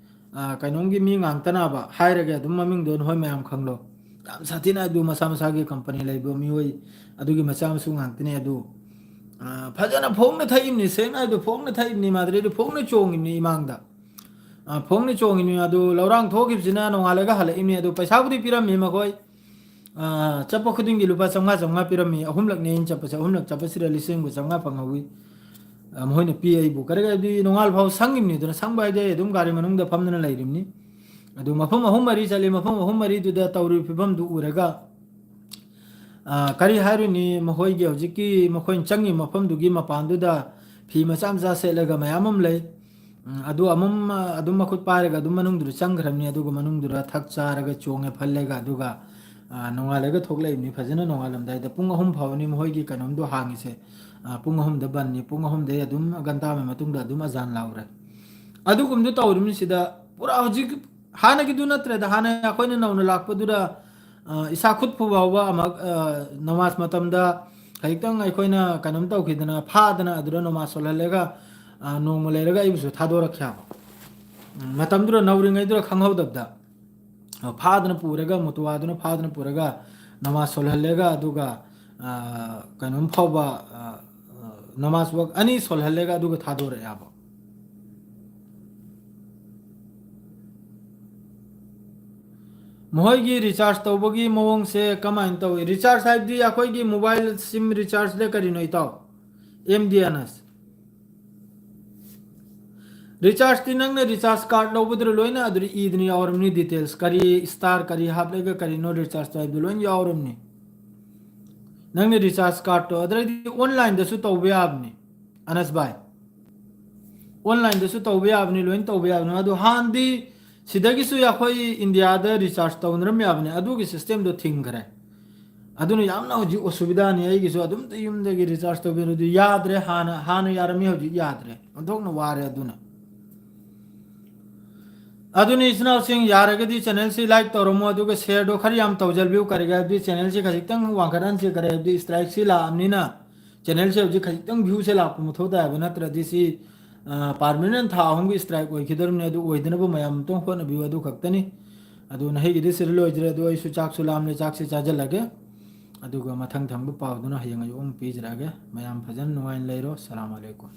ꯑ, ꯀꯩꯅꯣꯝꯒꯤ ꯃꯤ ꯉꯥꯛꯇꯅꯕ ꯍꯥꯏꯔꯒꯦ ꯑꯗꯨꯝ ꯃꯃꯤꯡꯗꯣ ꯅꯈꯣꯏ ꯃꯌꯥꯝ ꯈꯪꯂꯣ꯫ ꯌꯥꯝ ꯁꯥꯊꯤꯅ ꯑꯗꯨ ꯃꯁꯥ ꯃꯁꯥꯒꯤ ꯀꯝꯄꯅꯤ ꯂꯩꯕ ꯃꯤꯑꯣꯏ ꯑꯗꯨꯒꯤ ꯃꯆꯥ ꯃꯁꯨ ꯉꯥꯛꯇꯅꯦ ꯑꯗꯨ꯫ ꯑ, ꯐꯖꯅ ꯐꯣꯡꯅ ꯊꯛꯏꯕꯅꯤ, ꯁꯦꯡꯅ ꯍꯥꯏꯗꯣ ꯐꯣꯡꯅ ꯊꯛꯏꯕꯅꯤ, ꯃꯥꯗ꯭ꯔꯤꯗꯨ ꯐꯣꯡꯅ ꯆꯣꯡꯉꯤꯕꯅꯤ ꯏꯃꯥꯡꯗ꯫ ꯑ, ꯐꯣꯡꯅ ꯆꯣꯡꯉꯤꯕꯅꯤ ꯑꯗꯨ ꯂꯧꯔꯥꯡ ꯊꯣꯛꯈꯤꯕꯁꯤꯅ ꯅꯣꯡꯉꯥꯜꯂꯒ ꯍꯜꯂꯛꯏꯕꯅꯤ ꯑꯗꯨ ꯄꯩꯁꯥꯕꯨꯗꯤ ꯄꯤꯔꯝꯃꯤ ꯃꯈꯣꯏ꯫ ꯑ, ꯆꯠꯄ ꯈꯨꯗꯤꯡꯒꯤ ꯂꯨꯄꯥ ꯆꯥꯝꯃꯉꯥ ꯆꯥꯝꯃꯉꯥ ꯄꯤꯔꯝꯃꯤ꯫ ꯑꯍꯨꯝꯂꯛꯅꯦ ꯑꯩꯅ ꯆꯠꯄꯁꯦ, ꯑꯍꯨꯝꯂꯛ ꯆꯠꯄꯁꯤꯗ ꯂꯤꯁꯤꯡ ꯑꯃꯒ ꯆꯥꯝꯃꯉꯥ ꯐꯪꯍꯧꯋꯤ꯫ ꯑ, ꯃꯈꯣꯏꯅ ꯄꯤ ꯑꯩꯕꯨ꯫ ꯀꯔꯤ ꯀꯔꯤꯗꯤ ꯅꯣꯡꯉꯥꯜ ꯐꯥꯎ ꯁꯪꯉꯤꯕꯅꯤ꯫ ꯑꯗꯨꯅ ꯁꯪꯕ ꯍꯥꯏꯗꯤ ꯑꯩ ꯑꯗꯨꯝ ꯒꯥꯔꯤ ꯃꯅꯨꯡꯗ ꯐꯝꯗꯨꯅ ꯂꯩꯔꯤꯕꯅꯤ꯫ ꯑꯗꯨ ꯃꯐꯝ ꯑꯍꯨꯝ ꯃꯔꯤ ꯆꯠꯂꯤ꯫ ꯃꯐꯝ ꯑꯍꯨꯝ ꯃꯔꯤꯗꯨꯗ ꯇꯧꯔꯤꯕ ꯐꯤꯕꯝꯗꯨ ꯎꯔꯒ, ꯑ, ꯀꯔꯤ ꯍꯥꯏꯔꯨꯅꯤ, ꯃꯈꯣꯏꯒꯤ ꯍꯧꯖꯤꯛꯀꯤ ꯃꯈꯣꯏꯅ ꯆꯪꯉꯤꯕ ꯃꯐꯝꯗꯨꯒꯤ ꯃꯄꯥꯟꯗꯨꯗ ꯐꯤ ꯃꯆꯥ ꯃꯆꯥ ꯁꯦꯠꯂꯒ ꯃꯌꯥꯝ ꯑꯃ ꯂꯩ꯫ ꯎꯝ, ꯑꯗꯨ ꯑꯃꯝ-, ꯑꯗꯨꯝ ꯃꯈꯨꯠ ꯄꯥꯏꯔꯒ ꯑꯗꯨꯝ ꯃꯅꯨꯡꯗꯨꯗ ꯆꯪꯈ꯭ꯔꯕꯅꯤ꯫ ꯑꯗꯨꯒ ꯃꯅꯨꯡꯗꯨꯗ ꯊꯛ ꯆꯥꯔꯒ ꯆꯣꯡꯉꯦ ꯐꯜꯂꯦꯒ, ꯑꯗꯨꯒ, ꯑ, ꯅꯣꯡꯉꯥꯜꯂꯒ ꯊꯣꯛꯂꯛꯏꯕꯅꯤ꯫ ꯐꯖꯅ ꯅꯣꯡꯉꯥꯜꯂꯝꯗꯥꯏꯗ ꯄꯨꯡ ꯑꯍꯨꯝ ꯐꯥꯎꯕꯅꯤ ꯃꯈꯣꯏꯒꯤ ꯀꯩꯅꯣꯝꯗꯣ ꯍꯥꯡꯉꯤꯁꯦ꯫ ꯑ, ꯄꯨꯡ ꯑꯍꯨꯝꯗ ꯕꯟꯅꯤ꯫ ꯄꯨꯡ ꯑꯍꯨꯝꯗꯩ ꯑꯗꯨꯝ ꯒꯟꯇꯥ ꯑꯃꯒꯤ ꯃꯇꯨꯡꯗ ꯑꯗꯨꯝ ꯑꯖꯥꯟ ꯂꯥꯎꯔꯦ꯫ ꯑꯗꯨꯒꯨꯝꯗꯨ ꯇꯧꯔꯤꯕꯅꯤ꯫ ꯁꯤꯗ ꯄꯨꯔꯥ ꯍꯧꯖꯤꯛ ꯍꯥꯟꯅꯒꯤꯗꯨ ꯅꯠꯇ꯭ꯔꯦꯗ꯫ ꯍꯥꯟꯅ ꯑꯩꯈꯣꯏꯅ ꯅꯧꯅ ꯂꯥꯛꯄꯗꯨꯗ, ꯑ, ꯏꯁꯥ ꯈꯨꯠ ꯐꯥꯎꯕ ꯑꯃ, ꯑ, ꯅꯃꯥꯖ ꯃꯇꯝꯗ ꯈꯖꯤꯛꯇꯪ ꯑꯩꯈꯣꯏꯅ ꯀꯩꯅꯣꯝ ꯇꯧꯈꯤꯗꯅ ꯐꯥꯗꯅ ꯑꯗꯨꯗ ꯅꯃꯥꯖ ꯁꯣꯜꯍꯜꯂꯒ, ꯑ, ꯅꯣꯡꯃ ꯂꯩꯔꯒ ꯑꯩꯕꯨꯁꯨ ꯊꯥꯗꯣꯔꯛꯈꯤ ꯍꯥꯏꯕ꯫ ꯎꯝ, ꯃꯇꯝꯗꯨꯗ ꯅꯧꯔꯤꯉꯩꯗꯨꯗ ꯈꯪꯍꯧꯗꯕꯗ, ꯑ, ꯐꯥꯗꯅ ꯄꯨꯔꯒ, ꯃꯨꯇꯨꯋꯥꯗꯨꯅ ꯐꯥꯗꯅ ꯄꯨꯔꯒ ꯅꯃꯥꯖ ꯁꯣꯜꯍꯜꯂꯒ ꯑꯗꯨꯒ, ꯑ, ꯀꯩꯅꯣꯝ ꯐꯥꯎꯕ, ꯑ, ꯑ, ꯅꯃꯥꯖ ꯋꯛ ꯑꯅꯤ ꯁꯣꯜꯍꯜꯂꯒ ꯑꯗꯨꯒ ꯊꯥꯗꯣꯔꯛꯑꯦ ꯍꯥꯏꯕ꯫ ꯃꯈꯣꯏꯒꯤ ꯔꯤꯆꯥꯔꯖ ꯇꯧꯕꯒꯤ ꯃꯑꯣꯡꯁꯦ ꯀꯃꯥꯏꯅ ꯇꯧꯏ? ꯔꯤꯆꯥꯔꯖ ꯍꯥꯏꯕꯗꯤ ꯑꯩꯈꯣꯏꯒꯤ ꯃꯣꯕꯥꯏꯜ ꯁꯤꯝ ꯔꯤꯆꯥꯔꯖꯗ ꯀꯔꯤꯅꯣ ꯏꯇꯥꯎ? ꯑꯦꯝ ꯗꯤ ꯑꯦꯟ ꯑꯦꯁ꯫ ꯔꯤꯆꯥꯔꯖꯇꯤ ꯅꯪꯅ ꯔꯤꯆꯥꯔꯖ ꯀꯥꯔꯗ ꯂꯧꯕꯗꯨꯗ ꯂꯣꯏꯅ ꯑꯗꯨꯗ ꯏꯗꯅ ꯌꯥꯎꯔꯝꯅꯤ, ꯗꯤꯇꯦꯜꯁ꯫ ꯀꯔꯤ ꯁ꯭ꯇꯥꯔ ꯀꯔꯤ ꯍꯥꯞꯂꯒ ꯀꯔꯤꯅꯣ ꯔꯤꯆꯥꯔꯖ ꯍꯥꯏꯕꯗꯨ ꯂꯣꯏꯅ ꯌꯥꯎꯔꯝꯅꯤ꯫ ꯅꯪꯅ ꯔꯤꯆꯥꯔꯖ ꯀꯥꯔꯗꯇꯣ ꯑꯗꯨꯗꯩꯗꯤ ꯑꯣꯟꯂꯥꯏꯟꯗꯁꯨ ꯇꯧꯕ ꯌꯥꯕꯅꯤ꯫ ꯑꯅꯁ ꯚꯥꯏ, ꯑꯣꯟꯂꯥꯏꯟꯗꯁꯨ ꯇꯧꯕ ꯌꯥꯕꯅꯤ, ꯂꯣꯏꯅ ꯇꯧꯕ ꯌꯥꯕꯅꯤ꯫ ꯑꯗꯣ ꯍꯥꯟꯅꯗꯤ ꯁꯤꯗꯒꯤꯁꯨ ꯑꯩꯈꯣꯏ ꯏꯟꯗꯤꯌꯥꯗ ꯔꯤꯆꯥꯔꯖ ꯇꯧꯅꯔꯝ ꯌꯥꯕꯅꯤ, ꯑꯗꯨꯒꯤ ꯁꯤꯁꯇꯦꯝꯗꯣ ꯊꯤꯡꯈ꯭ꯔꯦ꯫ ꯑꯗꯨꯅ ꯌꯥꯝꯅ ꯍꯧꯖꯤꯛ ꯑꯁꯨꯕꯤꯙꯥꯅꯤ꯫ ꯑꯩꯒꯤꯁꯨ ꯑꯗꯨꯝꯇ ꯌꯨꯝꯗꯒꯤ ꯔꯤꯆꯥꯔꯖ ꯇꯧꯕꯤꯔꯨꯗꯤ ꯌꯥꯗ꯭ꯔꯦ꯫ ꯍꯥꯟꯅ, ꯍꯥꯟꯅ ꯌꯥꯔꯝꯃꯤ, ꯍꯧꯖꯤꯛ ꯌꯥꯗ꯭ꯔꯦ꯫ ꯑꯣꯟꯊꯣꯛꯅ ꯋꯥꯔꯦ꯫ ꯑꯗꯨꯅ ꯑꯗꯨꯅꯤ ꯏꯆꯤꯟ ꯏꯅꯥꯎꯁꯤꯡ, ꯌꯥꯔꯒꯗꯤ channelꯁꯤ like ꯇꯧꯔꯝꯃꯣ, ꯑꯗꯨꯒ shareꯗꯣ ꯈꯔ ꯌꯥꯝ ꯇꯧꯖꯜꯕꯤꯌꯨ꯫ ꯀꯔꯤꯒꯤ ꯍꯥꯏꯕꯗꯤ channelꯁꯤ ꯈꯖꯤꯛꯇꯪ ꯋꯥꯡꯈꯠꯍꯟꯁꯦ, ꯀꯔꯤ ꯍꯥꯏꯕꯗꯤ strikeꯁꯤ ꯂꯥꯛꯑꯕꯅꯤꯅ channelꯁꯦ ꯍꯧꯖꯤꯛ ꯈꯖꯤꯛꯇꯪ viewꯁꯦ ꯂꯥꯛꯄ ꯃꯊꯧ ꯇꯥꯏ ꯍꯥꯏꯕ, ꯅꯠꯇ꯭ꯔꯗꯤ ꯁꯤ permanent ꯊꯥ ꯑꯍꯨꯝꯒꯤ strike ꯑꯣꯏꯈꯤꯗꯧꯔꯤꯕꯅꯤ꯫ ꯑꯗꯨ ꯑꯣꯏꯗꯅꯕ ꯃꯌꯥꯝ ꯑꯃꯨꯛꯇꯪ ꯍꯣꯠꯅꯕꯤꯌꯨ, ꯑꯗꯨ ꯈꯛꯇꯅꯤ꯫ ꯑꯗꯨ ꯅꯍꯩꯒꯤꯗꯤ ꯁꯤꯗ ꯂꯣꯏꯗ꯭ꯔꯦ, ꯑꯗꯨ ꯑꯩꯁꯨ ꯆꯥꯛꯁꯨ ꯂꯥꯝꯂꯦ, ꯆꯥꯛꯁꯤ ꯆꯥꯁꯤꯜꯂꯒꯦ꯫ ꯑꯗꯨꯒ ꯃꯊꯪ ꯊꯪꯕ ꯄꯥꯎꯗꯨꯅ ꯍꯌꯦꯡ ꯑꯌꯨꯛ ꯑꯃꯨꯛ ꯄꯤꯖꯔꯛꯑꯒꯦ꯫ ꯃꯌꯥꯝ ꯐꯖꯅ ꯅꯨꯡꯉꯥꯏꯅ ꯂꯩꯔꯣ꯫ ꯁꯂꯥꯝ ꯑꯂꯩꯀꯨꯝ꯫